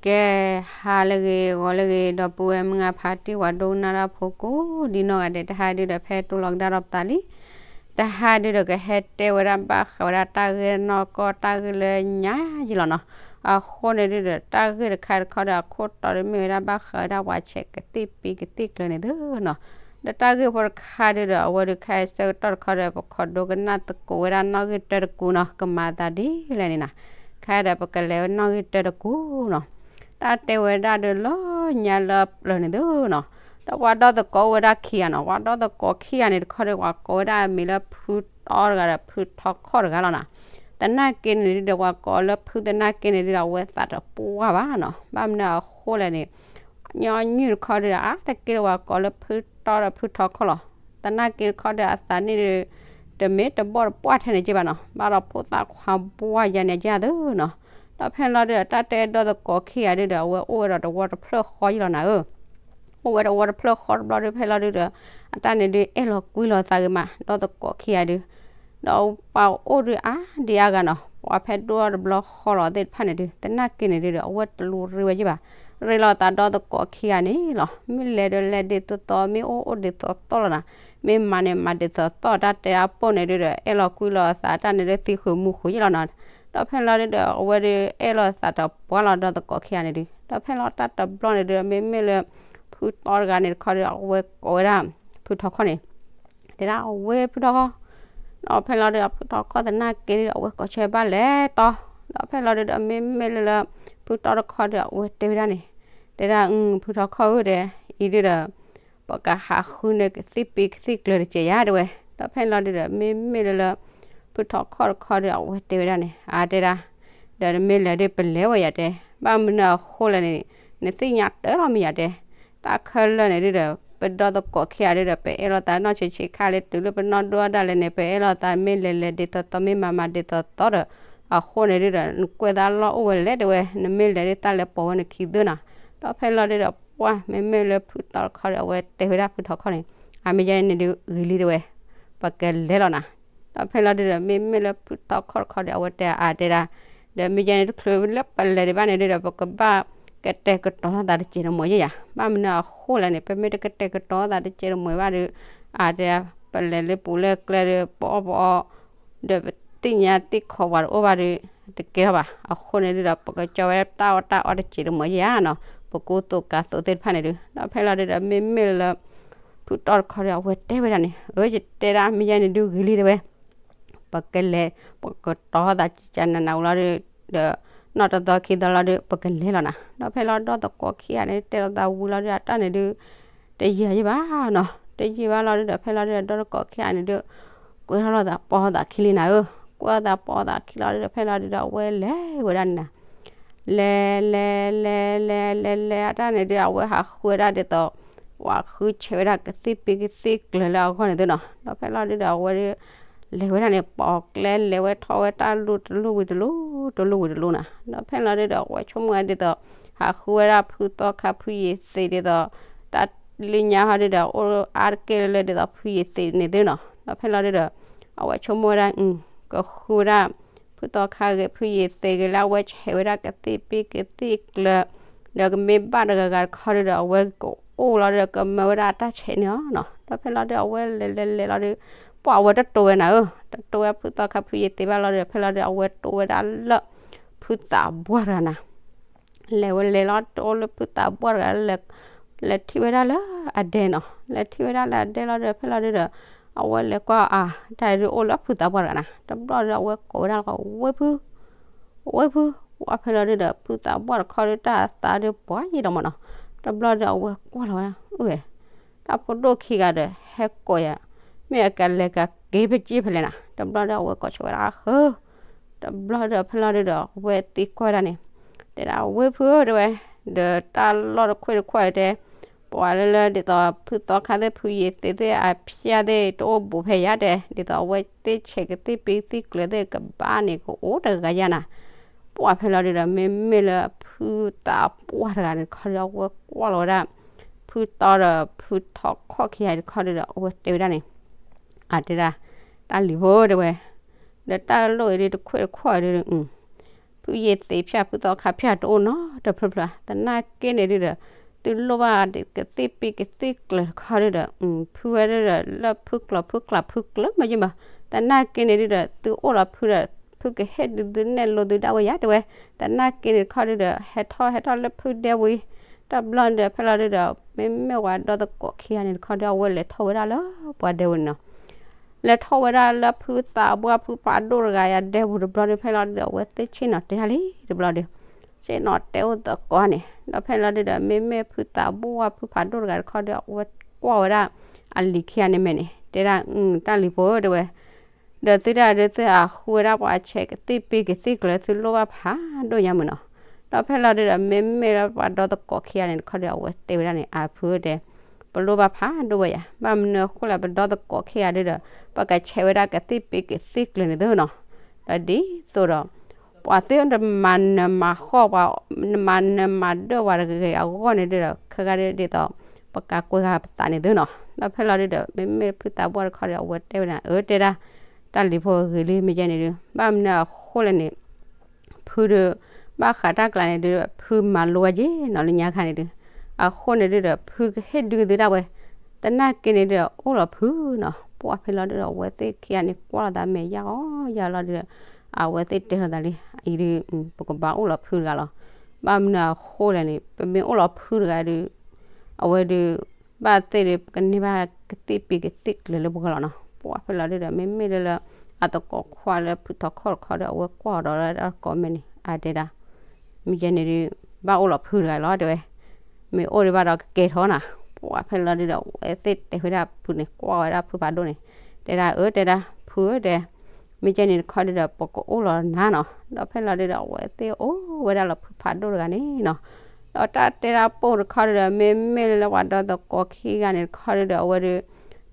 ကဲ, ဟါလၢအဂ့ၤ ဂီၤလၢအဂ့ၤ ဒီပုၢ်ဝဲၢ်မုၣ်ခွါ ဖါတံၢ် ပှၤဒိကနၣ်တၢ်ဖိကိးဒ်နီၢ်ဂၤဒဲး, တဟါဒုဒီး ဖဲတိၢ်လီၤကဒါဒီးပသးလံ. တဟါဒုဒီး ကဟဲတဲဝဲဒၣ်ဘၣ်ဃးဝဲဒၣ်တၢ်ဂ့ၢ်နီၢ်ကီၢ် တၢ်ဂ့ၢ်လၢညါယံာ်လီၤနီၤ. အဃိန့ၣ်ဒုဒီး တၢ်ဂ့ၢ်တခါတခီဒီး အခိၣ်တီဒီးမ့ၢ်ဝဲဒၣ် ဘၣ်ဃးဝဲဒၣ်ပှၤဆဲးကသံၣ်ပံကသံၣ်ကျၢၤန့ၣ် သုနီၤ. ဒီးတၢ်ဂ့ၢ်ဖိတခါဒုဒီး အဝဲဒုး ခဲအံၤဆၢကတီၢ်တခီဒီး ပခိးဒိကနၣ်သကိးဝဲဒၣ်နီၣ်ဂံၢ်တၢတကူနီၤ, ကမၤသးဒ်လဲၣ်န့ၣ်နီၤ. ခဲအံၤဒီး ပကလဲၤဝဲနီၣ်ဂံၢ်တၢတကူနီၤ. တၢ်တဲဝဲဒၣ်ဒီး လၢညါလၢပျၢၤန့ၣ် သုနီၤ, ဒီးပှၤဒီသကိးအိၣ်ဝဲဒၣ်ခံဂၤနီၤ. ပှၤဒီသကိးခံဂၤန့ၣ်တခီဒီး ပှၤကိးဝဲဒၣ်အမံၤလၢ ဖုတီတဂၤဒီး ဖုထီခီၣ်တဂၤလီၤနီၤ. သနာ်က့န့ၣ်ဒုဒီး ပှၤကိးလၢဖုသနာ်က့န့ၣ်ဒုဒီး အဝဲသးတပှၢ်ဘၣ်နီၤ. ဘၣ်မနုၤအဃိလဲၣ်န့ၣ် ညီနုၢ်တခီဒုဒီး အါတက့ၢ်ဒီး ပှၤကိးလၢဖုတီဒီးဖုထီခီၣ်လီၤ. သနာ်က့တခီဒီး အသးန့ၣ်ဒု တမ့ၢ်တဘီၣ်တပှၢ်ထဲန့ၣ်က့ဘၣ်နီၤ, ဘၣ်ဒီးဖိသၣ်ခွါဘှၢ်ယါန့ၣ်က့သုနီၤ. ဒီးဖဲလီၤဒုဒီး တၢ်တဲဒီသကိးခံဂၤဒုဒီး အဝဲအိၣ်ဝဲဒီးတဝီတဖျၢၣ်ဃီယံာ်လီၤနၤဧၢ.အိၣ်ဝဲတဝီတဖျၢၣ်ဃီတဘျီဒု ဖဲလီၤဒုဒီး အတၢ်န့ၣ်ဒု အဲၣ်လီၤကွံလီၤသးဂ့ၤမး ဒီသကိးခံဂၤဒု. ဒီးပှၤအိၣ်ဒုအါဒံအါဂၤနီၤ, ပှၤဖဲဒိၣ်ထီၣ်တဘျီဃီလီၤသ့ၣ်တဖၣ်န့ၣ်ဒု သနာ်က့န့ၣ်ဒုဒီး အဝဲတလူၤရ့ဝဲယံာ်ဘၣ်, ရ့လီၤသးဒီသကိးခံဂၤန့ၣ်လီၤ. မ့ၢ်လဲၤဒီးလဲၤဒ်သိးသိး မ့ၢ်အိၣ်အိၣ်ဒ်သိးသိးလီၤနၤ, မ့ၢ်မၤန့ၣ်မၤဒ်သိးသိး တၢ်တဲအပိၢ်န့ၣ်ဒုဒီး အဲၣ်လီၤကွံလီၤသး တၢ်န့ၣ်ဒုသံဃုာ်မူဃုာ်ယံာ်လီၤနီၤ. ဒီးဖဲလီၤဒုဒီး အဝဲဒု အဲၣ်လီၤသးတပှၢ်လီၤဒီသကိးခံဂၤန့ၣ်ဒု. ဒီးဖဲလီၤတၢ်တဘျီန့ၣ်ဒု မ့မ့ၢ်လၢ ဖုတီတဂၤန့ၣ်တခီဒီး အဝဲကိးဝဲဒၣ် ဖုထီခီၣ်န့ၣ် တဲဒၣ်အဝဲဖုထီခီၣ်, ဒီးဖဲလီၤဒုဒီး ဖုထီခီၣ်သနာ်က့ဒုဒီး အဝဲကိးဆၢဘၣ်လဲၤတီ, ဒီးဖဲလီၤဒုဒီး မ့မ့ၢ်လၢလၢ ဖုတီတခီဒီး အဝဲတဲဝဲဒၣ်န့ၣ်, တဲဒၣ် ဖုထီခီၣ်ဧၢ တဲ, အံၤဒုဒီး ပကဟးဃုန့ၢ်ကသံၣ်ပံကသံၣ်ကျၢၤတကဲးယါ တဲဝဲ. ဒီးဖဲလီၤဒုဒီး မ့မ့ၢ်လၢလၢ ဖုထီခီၣ်တခီဒီး အဝဲတဲဝဲဒၣ်န့ၣ် အါတဲဒၣ်, ဒီးနမ့ၢ်လဲၤဒုပလဲၤဝဲယါတဲ, ဘၣ်မနုၤအဃိလဲၣ်န့ၣ် နသ့ၣ်ညါတၢ်လီၤမ့ၢ်ယါတဲ, တၢ်ခဲလၢာ်န့ၣ်ဒုဒီး ပဒီသကိးခံဂၤဒုဒီး ပအဲၣ်လိာ်သးနီၢ်ဆံးဆံးခါလၢတုၤလၢပနီၢ်ဒိၣ်ဒၣ်လဲာ်န့ၣ် ပအဲၣ်လိာ်သး မ့ၢ်လဲၤလဲၤဒ်သိးသိး မ့ၢ်မၤမၤဒ်သိးသိးဒီး အဃိန့ၣ်ဒုဒီး နကွဲးသးလီၢ်အိၣ်ဝဲလဲၣ်တဲဝဲ, နမ့ၢ်လဲၤဒုတၢ်လဲၤပိာ်ဝဲနခံသ့နီၤ. ဒီးဖဲလီၤဒုဒီး ပှၢ်မ့မ့ၢ်လၢဖုတီတခီဒီး အဝဲတဲဝဲဒၣ်ဖုထီခီၣ်န့ၣ်, အမ့ၢ်ယါန့ၣ်ဒုဂ့ၤလံတဲဝဲ, ပကလဲၤလီၤနၤ. ဒီးဖဲလီၤဒုဒီး မ့မ့ၢ်လၢဖုတီခီၣ်တခီဒီး အဝဲတဲအါတဲဒၣ်, ဒီးမ့ၢ်ယါန့ၣ် တချုးလၢပလဲၤဒံးဘၣ်န့ၣ်ဒုဒီး ပကဘၣ်ကတဲာ်ကတီၤသးတစဲးတမှဲးယါယါ, ဘၣ်မနုၤအဃိလဲၣ်န့ၣ် ပမ့ၢ်တကတဲာ်ကတီၤသးတစဲးတမှဲးဘၣ်ဒီး အါတဲဒၣ် ပလဲၤလၢပူၤလၢကျဲဒီး ပအီၣ်ပအီ ဒီးပသ့ၣ်ညါသ့ၣ်ခီပှၤတအိၣ်ဘၣ်ဒီး တကဲထီၣ်ဘၣ်. အဃိန့ၣ်ဒုဒီး ပကကၠီဝဲတၢ်အီၣ်တၢ်အီတစဲးတမှဲးယါနီၤ, ပကူသိးကၤသိးသ့ၣ်တဖၣ်န့ၣ်ဒု. ဒီးဖဲလီၤဒုဒီး မ့မ့ၢ်လၢ ဖုတီတခီဒီး အဝဲတဲဝဲဒၣ်န့ၣ်, အၢ ယတဲဒၣ်မ့ၢ်ယါန့ၣ်ဒုဂ့ၤလံတဲဝဲ, ပကလဲၤ ပကတီၤသးကကနးနးဝံၤလီၤဒု ဒီး နီၢ်တသီခံသီလီၤဒု ပကလဲၤလီၤနၤ. ဒီးဖဲလီၤဒီသကိးခံဂၤန့ၣ် တဲလိာ်သးဝံၤလီၤဒု အတၢ်န့ၣ်ဒု တယံာ်ယံာ်ဘၣ်နီၤ, တယံာ်ဘၣ်လီၤဒုဒီး ဖဲလီၤဒုဒီး ဒီသကိးခံဂၤန့ၣ်ဒု ကွဲထီၣ်လိာ်သးပိာ်သးခံလံနၤဧၢ, ကွဲထီၣ်သးပိာ်သးခံလီၤဒုဒီး ဖဲလီၤဒုဒီး အဝဲလဲၤဝဲဒၣ်န့ၣ်နၤ လဲၤလဲၤလဲၤလဲၤလဲၤလဲၤ အတၢ်န့ၣ်ဒု အဝဲဟးဃုဝဲဒၣ်ဒ်သိး ပှၤဃုဆဲးဝဲဒၣ်ကသံၣ်ပံကသံၣ်ကျၢၤလၢအဂီၢ်န့ၣ်သုနီၤ. ဒီးဖဲလီၤဒုဒီး အဝဲဒု လဲၤဝဲဒၣ်န့ၣ် ပိာ်ကျဲလဲၤဝဲထီၣ်ဝဲတၢ်လူၢ်တလူၢ်ဝံၤတလူၢ် တလူၢ်ဝံၤတလူၢ်နၤ. ဒီးဖဲလီၤဒုဒီး အဝဲဆိကမိၣ်ဝဲဒၣ်ဒ်သိး ဟးဃုဝဲဒၣ်ဖုသီခါဖုယံာ်သ့းဒ်သိး တၢ်လၢညါဟီဒုဒီး အိၣ်အါတက့ၢ်လၢလၢဒ်သိးဖုယံာ်သ့းန့ၣ်သုနီၤ. ဒီးဖဲလီၤဒုဒီး အဝဲဆိကမိၣ်ဝဲဒၣ် ကဃုဝဲဒၣ် ဖုသီခါဂ့ၤ ဖုယံာ်သ့းဂ့ၤလၢအဝဲဆဲးဝဲဒၣ်ကသံၣ်ပံကသံၣ်ကျၢၤ ဒီးကမ့ၢ်ဘၣ်တဂၤဂၤတခီဒုဒီး အဝဲကအိၣ်လီၤဒုဒီး ကမၢဝဲဒၣ်အတၢ်ဆဲးန့ၣ်အီၤနီၤ. ဒီးဖဲလီၤဒု အဝဲလဲၤလဲၤလဲၤလီၤဒု ပှၢ်အဝဲတတိၤဝဲနၤဧၢ, တတိၤဝဲဖုသီခါဖုယံာ်သ့းဘၣ်လီၤဒုဒီး ဖဲလီၤဒု အဝဲတိၤဝဲဒၣ်လၢ ဖုသးပှၢ်တဂၤနၤ လဲၤဝဲလဲၤလီၤ တအိၣ်လၢဖုသးပှၢ်တဂၤ လဲၤထံၣ်ဝဲဒၣ်လၢအဒဲနီၤ, လဲၤထံၣ်ဝဲဒၣ်လၢအဒဲလီၤဒီး ဖဲလီၤဒုဒီး အဝဲလဲၤကွၢ်အါ တၢ်ဒုအိၣ်လၢဖုသးပှၢ်တဂၤနၤ. တဘျီဒီး အဝဲကိးဝဲဒၣ်လၢ ဝဲၢ်ဖု ဝဲၢ်ဖု, ပှၢ်ဖဲလီၤဒုဒီး ဖုသးပှၢ်တခီဒု တၢ်သးဒုပှၢ်ယံာ်ဒီးမးနီၤ. တဘျီဒီး အဝဲကွၢ်လီၤဝဲဒၣ် အၢ တၢ်ဖိဒိၣ်ခံဂၤဒီး ဟဲကိးယၤ မ့ၢ်အကလဲၤကက့ၤပက့ၤဖဲလဲၣ်နၤ. တဘျီဒီး အဝဲကိးဆိဝဲဒၣ်ဃၢ တဘျီဒီး ဖဲလီၤဒုဒီး အဝဲသံကွၢ်ဝဲဒၣ်န့ၣ် တဲဒၣ်ဝဲၢ်ဖုဧၢတဲဝဲ, ဒီးတၢ်လီၢ်တခွ့ၣ်တခွ့ၣ်တဲ ပှၤလၢလၢဒ်သိးဖုသီခါသ့ၣ် ဖုယံာ်သ့းသ့ၣ် အဖၠၣ်သ့ၣ် တအိၣ်ဘူးဖဲယါတဲ, ဒ်သိးအဝဲသ့ၣ်ဆဲးကသံၣ်ပံသံၣ်ကျၢၤသ့ၣ်ကဘၣ်န့ၣ် ကအိၣ်တဂၤယါနၤ. ပှၢ်ဖဲလီၤဒုဒီး မ့မ့ၢ်လၢဖုသးပှၢ်တဂၤန့ၣ်တခီဒီး အဝဲကွၢ်လီၤဝဲဒၣ် ဖုတီဒီးဖုထီခီၣ်ခံဂၤတခီဒုဒီး အဝဲတဲဝဲဒၣ်န့ၣ် အတဲဒၣ် တၢ်လံၤဖိတဲဝဲ, ဒီးတၢ်လိၣ်အံၤဒုတခွ့ၣ်တခွ့ၣ်ဒု ဖုယ့ၤသ့းဖၠၣ် ဖုသီခါဖၠၣ် တအိၣ်နီတဖျၢၣ်ဖျၢၣ်. သနာ်က့န့ၣ်ဒုဒီး သုလိၣ်ဘၣ်ကသ့ၣ်ပ့ၤကသ့ၣ်ကျၢၤတခီဒုဒီး ဖုဝဲဒုဒီးလၢဖုကျိၤဖုကျၢ်ဖုကျၢၤမ့ၢ်ယမး, သနာ်က့န့ၣ်ဒုဒီး သုအိၣ်လီၤဖုဒီး ဖုကဟ့ၣ်ဒုသုနဲၣ်လိသုဒၣ်ဝဲယၤတဲဝဲ. သနာ်က့န့ၣ်တခီဒုဒီး ဟဲထီၣ်ဟဲထီၣ်လၢဖုဒဲဝံၤ တဘျီန့ၣ်ဒီး ဖဲလီၤဒုဒီး မ့မ့ၢ်ဝဲဒီသကိးခံဂၤန့ၣ်တခီဒု အဝဲလဲၤထီၣ်ဝဲဒၣ်လၢပှၤဒဲဝံၤန့ၣ်နီၤ. လဲၤထီၣ်ဝဲဒၣ်လၢဖုသးပှၢ်ဖုဖးဒိၣ်တဂၤယၤဒဲပူၤတဘျီန့ၣ် ဖဲလီၤဒုဒီး အဝဲသ့ၣ်ဆ့ၣ်နီၤတဲတၢ်လံတဘျီဒု ဆ့ၣ်နီၤတဲအိၣ်သကိးန့ၣ် ဒီးဖဲလီၤဒုဒီး မ့မ့ၢ်ဖုသးပှၢ်ဖုဖးဒိၣ်တဂၤတခီဒု အဝဲကွၢ်ဝဲဒၣ်အလံၤခံဂၤန့ၣ်မဲာ်န့ၣ် တဲဒၣ် တၢ်လံၤဖိဧၢ တဲဝဲ ဒီးသုတၢ်ဒုသုအဃုဝဲဒၣ်ပှၤဆဲးကသ့ၣ်ပ့ၤကသ့ၣ်ကျၢၤ သုလိၣ်ဘၣ်ဖးဒိၣ်ညါမုၢ်နီၤ. ဒီးဖဲလီၤဒုဒီး မ့မ့ၢ်လၢပှၤဒီသကိးခံဂၤန့ၣ်တခီဒု အဝဲတဲဝဲဒၣ်န့ၣ် အဖုဧၢတဲ ပလိၣ်ဘၣ်ဖးဒိၣ်ဝဲယၤ ဘၣ်မနုၤအဃိလဲၣ် ပဒီသကိးခံဂၤဒုဒီး ပကဆဲးဝဲဒၣ်ကသ့ၣ်ပ့ၤကသ့ၣ်ကျၢၤန့ၣ်သုနီၤ. ဒီးဒ်သိးဒီး ပှၤသ့ၣ်တမၤနၢၤမၤဃီၣ်ပှၤ မၤနၢၤမၤဒၢၣ်ပှၤတဂ့ၤအဂီၢ်န့ၣ်ဒုဒီး ခဲဂၤဒုဒ်သိး ပကကွဲးဂၤပသးန့ၣ်သုနီၤ. ဒီးဖဲလီၤဒုဒီး မ့မ့ၢ်ဖုသးပှၢ်တခီဒီး အဝဲတဲဝဲဒၣ် အၢ တဲဒၣ် တၢ်လံၤဖိဂ့ၤလံ မ့ၢ်ကဲန့ၣ်ဒု ဘၣ်မနုၤအဃိလဲၣ်န့ၣ် ဖုဒု ဘၣ်ဃးတၢ်ကျးန့ၣ်ဒု ဖုမၤလိဝဲက့နီၤ လၢညါခါန့ၣ်ဒု အဃိန့ၣ်ဒုဒီး ဖုကဟ့ၣ်ဒုသုဒၣ်ဝဲ သနာ်က့န့ၣ်ဒု အိၣ်လီၤဖုနီၤ. ပှၤဖဲလီၤဒုဒီး အဝဲသ့ၣ်ခံဂၤန့ၣ် ကွၢ်လိာ်သးမဲာ်ယါအီၤယါလီၤဒုဒီး အဝဲသ့ၣ်တဲလိာ်သးလံ အံၤဒု ပကဘၣ်အိၣ်လီၤဖုတဂၤလီၤ. ဘၣ်မနုၤအဃိလဲၣ်န့ၣ် ပမ့ၢ်အိၣ်လီၤဖုတဂၤဒု အဝဲဒု ဘၣ်သ့ၣ်ဒု ပကန့ၢ်ဘၣ်ကသ့ၣ်ပ့ၤကသ့ၣ်ကျၢၤလၢပဂီၢ်လီၤနီၤ. ပှၤဖဲလီၤဒုဒီး မ့မ့ၢ်လၢလၢ အသကိးခွါလၢဖုထီခီၣ်တခီဒီး အဝဲကွၢ်အီၤဒီးလၢတၢ်ကိးမဲာ်န့ၣ် အတဲဒၣ် မ့ၢ်ယဲန့ၣ်ဒု ဘၣ်အိၣ်လီၤဖုတဂၤလီၤတဲဝဲ မ့ၢ်အိၣ်ဒံးဘၣ်ဒီးကကဲထီၣ်နၤ. ပှၤဖဲလီၤဒုဒီး အဝဲသ့ၣ်တဲဝဲဒၣ်ဖုန့ၣ် ကွၢ်ဝဲဒၣ်ဖုဖးဒိၣ်န့ၣ် တဲဒၣ်အၢ တဲဒၣ် ဖုဧၢတဲ မ့ၢ်ကဲန့ၣ်တခီဒုဒီး ပကအိၣ်လီၤနၤနီၤ. ဒီးဖဲလီၤဒုဒီး အဝဲသ့ၣ်အိၣ်ဝဲဒၣ်လီၤဖုဖးဒိၣ်တဂၤန့ၣ်နီၤ. ဒီးတၢ်တဲတၢ်ပိၢ်တခီဒုဒီး မ့မ့ၢ်လၢပှၤဒီသကိးခံဂၤန့ၣ်တခီဒုဒီး အဝဲဒု ဒ်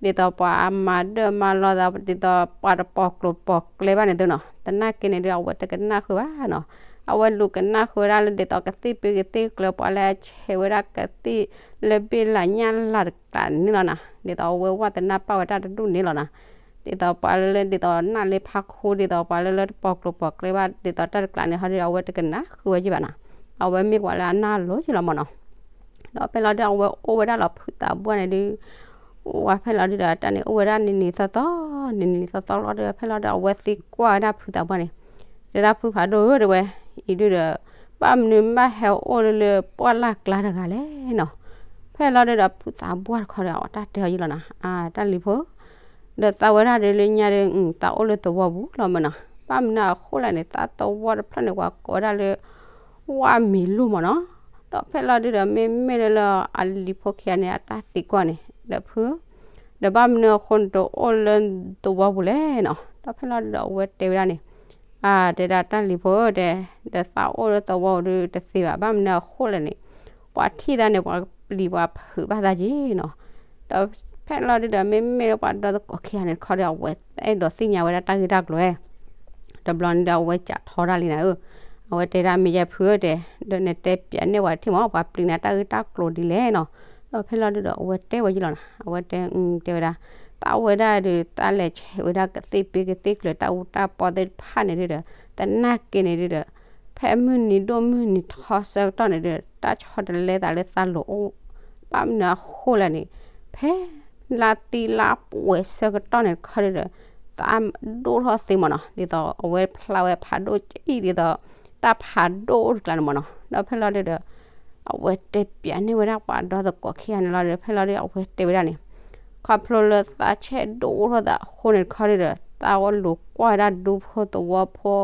သိးပှၤအမၤဒၢၣ်မၤလီၤသး ဒ်သိးပှၤတပိာ်ကျိၤပိာ်ကျဲဘၣ်န့ၣ်သုနီၤ သနာ်က့န့ၣ်ဒု အဝဲတကနၣ်ဃုာ်ဘၣ်နီၤ. အဝဲလူၤကနၣ်ဃုာ်ဝဲဒၣ်လၢဒ်သိးကသ့ၣ်ပ့ၤကသ့ၣ်ကျၢၤ ပှၤလၢအဆဲးဝဲဒၣ်ကသ့ၣ်လၢဘ့ၣ်လးညၣ်လးတကျးန့ၣ်လီၤနၤ. ဒ်သိးအဝဲဝးတနၢ်ပၢ်ဝဲတၢ်တဒူၣ်န့ၣ်လီၤနၤ. ဒ်သိးပှၤလၢလၢဒ်သိးနၣ်လ့ဖါခိ ဒ်သိးပှၤလၢလၢတပိာ်ကျိၤပိာ်ကျဲဘၣ် ဒ်သိးတၢ်တကျးန့ၣ်ဟီဒု အဝဲတကနၣ်ဃုာ်ဝဲယံၤဘၣ်နၤ. အဝဲမ့ၢ်ပှၤလၢအနၢ်လိၤယံၤလီၤမၢ်နီၤ. ဒီးဖဲလီၤဒု အဝဲအိၣ်ဝဲဒၣ်လီၤဖုသးပှၢ်န့ၣ်ဒု ဝဲဖဲလီၤဒုဒီး တၢ်န့ၣ်အိၣ်ဝဲဒၣ်နံၤနံၤသီသီ နံၤနံၤသီသီလီၤဒု ဖဲလီၤဒု အဝဲသ့ၣ်ကွၢ်ဝဲဒၣ်ဖုသးပှၢ်န့ၣ် တဲဒၣ်ဖုဖးဒိၣ်ဧၢတဲဝဲ အံၤဒုဒီး ဘၣ်မနုၤဘၣ်ဟဲအိၣ်လၢလၢပှၢ်လၢ်ကျါတဂၤလဲၣ်နီၤ. ဖဲလီၤဒုဒီး ဖုသးပှၢ်တခီဒီး အတၢ်တဲအီၤယံၤလီၤနၤ အတၢ်လံၤဖိ ဒီးသးဝဲဒၣ်ဒုလၢညါဒု သးအိၣ်လၢသဝီပူၤလီၤမၢ်နီၤ. ဘၣ်မနုၤအဃိလဲၣ်န့ၣ် သးသဝီတဖျၢၣ်န့ၣ် ပှၤကိးဝဲဒၣ်လၢ ဝၣ်မံၤလူၢ်မၢ်နီၤ. ဒီးဖဲလီၤဒုဒီး မ့မ့ၢ်လၢလၢအလံၤဖိခံဂၤန့ၣ် အတၢ်သံကွၢ်န့ၣ် ဒီးဖု ဒီးဘၣ်မနုၤအဃိနတအိၣ်လၢသဝီပူၤလဲၣ်နီၤ. ဒီးဖဲလီၤဒုဒီး အဝဲတဲဝဲဒၣ်န့ၣ် အတဲဒၣ်တၢ်လံၤဖိဧၢတဲ ဒီးသးအိၣ်လၢသဝီပူၤဒုတသ့ဘၣ် ဘၣ်မနုၤအဃိလဲၣ်န့ၣ် ပှၤထံၣ်သးန့ၣ် ပှၤပျံၤပှၤဖုးဘၣ်သးက့ၤနီၤ. ဒီးဖဲလီၤဒုဒီး မ့မ့ၢ်လၢပှၤဒီသကိးခံဂၤန့ၣ်တခီဒီး အဝဲအဲၣ်ဒိးသ့ၣ်ညါဝဲဒၣ်တၢ်ဂ့ၢ်တၢ်ကျိၤ တဘျီန့ၣ်ဒီး အဝဲစးထီတၢ်လံနၤဧၢ, အဝဲတဲဒၣ်မ့ၢ်ယဲဖုဧၢတဲ, ဒီးနတဲပျးန့ၢ်ဝဲထံၣ်မး ပှၤပျံၤနၤတၢ်ဂ့ၢ်တၢ်ကျိၤဒ်လဲၣ်နီၤ. ဒီးဖဲလီၤဒုဒီး အဝဲတဲဝဲယံၤလီၤနၤ, အဝဲတဲ တဲဝဲဒၣ်, သးဝဲဒၣ်ဒီး သးလဲၤဆဲးဝဲဒၣ်ကသ့ၣ်ပ့ၤကသ့ၣ်ကျၢၤတၢ်အူတၢ်ပီသ့ၣ်တဖၣ်န့ၣ်ဒုဒီး သနာ်က့န့ၣ်ဒုဒီး ဖဲမုၢ်နံၤဒိၣ်မုၢ်နံၤထီဆၢကတီၢ်န့ၣ်ဒုဒီး တၢ်ဆီတလဲသးလၢသးလိၤအိၣ်, ဘၣ်မနုၤအဃိလဲၣ်န့ၣ်, ဖဲလါသံလါပှဲၤဆၢကတီၢ်န့ၣ်တခီဒုဒီး သးဒိၣ်ထီၣ်သ့မးနီၤ, ဒ်သိးအဝဲဖျါဝဲဖးဒိၣ်ကအံၣ်ဒ်သိး တၢ်ဖးဒိၣ်တကျါန့ၣ်မးနီၤ. ဒီးဖဲလီၤဒုဒီး အဝဲတဲပျးန့ၢ်ဝဲဒၣ်ပှၤဒီသကိးခံဂၤန့ၣ်လီၤဒီး ဖဲလီၤဒုဒီး အဝဲတဲဝဲဒၣ်န့ၣ်, ခီဖျိလၢသးဆဲးဒိၣ်ထီၣ်သးအဃိန့ၣ်တခီဒုဒီး သးအိၣ်လူၤကွၢ်ဝဲဒၣ်ဒူဖိသဝီဖ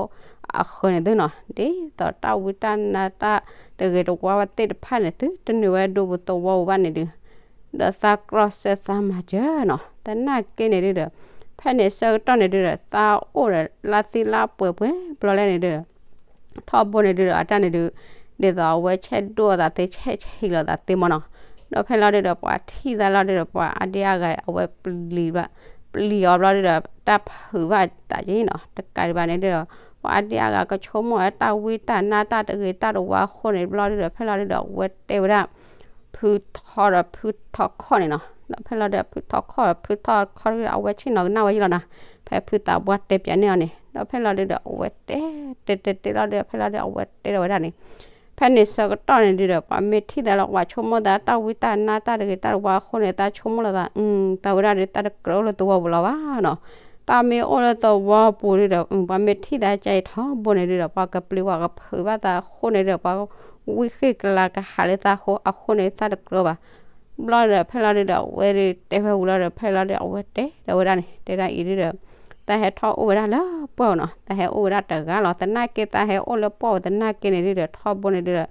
ိအဃၢၤန့ၣ်သုနီၤ, ဒ်သိးတၢ်ဝံတၢ်နါတၢ်တဂ့ၤတဝါဝဲသ့ၣ်တဖၣ်န့ၣ် သုတနုာ်ဝဲဒူပူၤသဝီပူၤဘၣ်န့ၣ်ဒု, ဒီးသးကြီၢ်စၢၤသးမၤစၢၤနီၤ. သနာ်က့န့ၣ်ဒုဒီး ဖဲန့ၣ်ဆၢကတီၢ်န့ၣ်ဒုဒီး သးအိၣ်ဒီးလါသံလါပှဲၤပှဲၤဘျီလဲၣ်န့ၣ်ဒု ထီဘိန့ၣ်ဒုဒီး အတၢ်န့ၣ်ဒု ဒ်သိးအဝဲဆဲးဒိၣ်အသးသ့ ဆဲးဆံးလီၤသးသ့မးနီၤ. ဒီးဖဲလီၤဒုဒီး ပှၤထံၣ်သးလီၤဒုဒီး ပှၤအါဒံအါဂၤ အဝဲပျံၤဘၣ်, ပျံၤအီၤဘျီဒုဒီး တၢ်ဖုးဘၣ်သးက့နီၤ. တကးဒံးဘၣ်န့ၣ်ဒုဒီး ပှၤအါဒံအါဂၤကဆိကမိၣ်ဝဲတၢ်ဝံတၢ်နါတၢ်တဂ့ၤတၢ်တဝါအဃိန့ၣ်ဘျီဒုဒီး ဖဲလီၤဒုဒီး အဝဲတဲဝဲဒၣ် ဖုထီဒီးဖုထီခီၣ်န့ၣ်နီၤ. ဒီးဖဲလီၤဒုဒီး ဖုထီခီၣ်ဒီးဖုထီခီၣ်ဒုဒီး အဝဲဆ့ၣ်နီၤကနၣ်ဝဲယံၤလီၤနၤ, ဖဲဖုသးပှၢ်တဲပျးန့ၢ်အီၤန့ၣ် ဒီးဖဲလီၤဒုဒီး အဝဲတဲ တဲတဲတဲလီၤဒုဒီး ဖဲလီၤဒုဒီး အဝဲတဲဒီးဝဲဒၣ်န့ၣ် ဖဲန့ၣ်ဆၢကတီၢ်န့ၣ်ဒုဒီး ပှၤမ့ၢ်ထံၣ်သးလၢ ပှၤဆိကမိၣ်သးတၢ်ဝံတၢ်နါတၢ်တဂ့ၤတၢ်တဝါအဃိန့ၣ် သးဆိကမိၣ်လီၤသး တၢ်ဝဲဒၣ်ဒု တၢ်တကြၢးအိၣ်လၢသဝီပူၤလီၤဘၣ်နီၤ. တၢ်မ့ၢ်အိၣ်လၢသဝီပူၤဒုဒီး ပှၤမ့ၢ်ထံၣ်သးကါအံၤထီဘိန့ၣ်ဒုဒီး ပှၤကပျံၤပှၤကဖုးဘၣ်သးအဃိန့ၣ်ဒုဒီး ပှၤဝံဃ့ၢ်ကလၤကဟးလၢသးအဃိ အဃိန့ၣ်သးတကြၢးဘၣ် ဘျီဒီး ဖဲလီၤဒုဒီး အဝဲဒုတဲဝဲဝံၤလီၤဒီး ဖဲလီၤဒုဒီး အဝဲတဲဒီးဝဲဒၣ်န့ၣ် တဲဒၣ်အံၤဒုဒီး သးဟဲထီၣ်အိၣ်ဝဲဒၣ်လၢပှၢ်ပူၤနီၤ သးဟဲအိၣ်ဝဲဒၣ်တဂၤလီၤ သနာ်က့သးဟဲအိၣ်လၢပှၢ်ပူၤသနာ်က့န့ၣ်ဒုဒီး ထီဘိန့ၣ်ဒုဒီး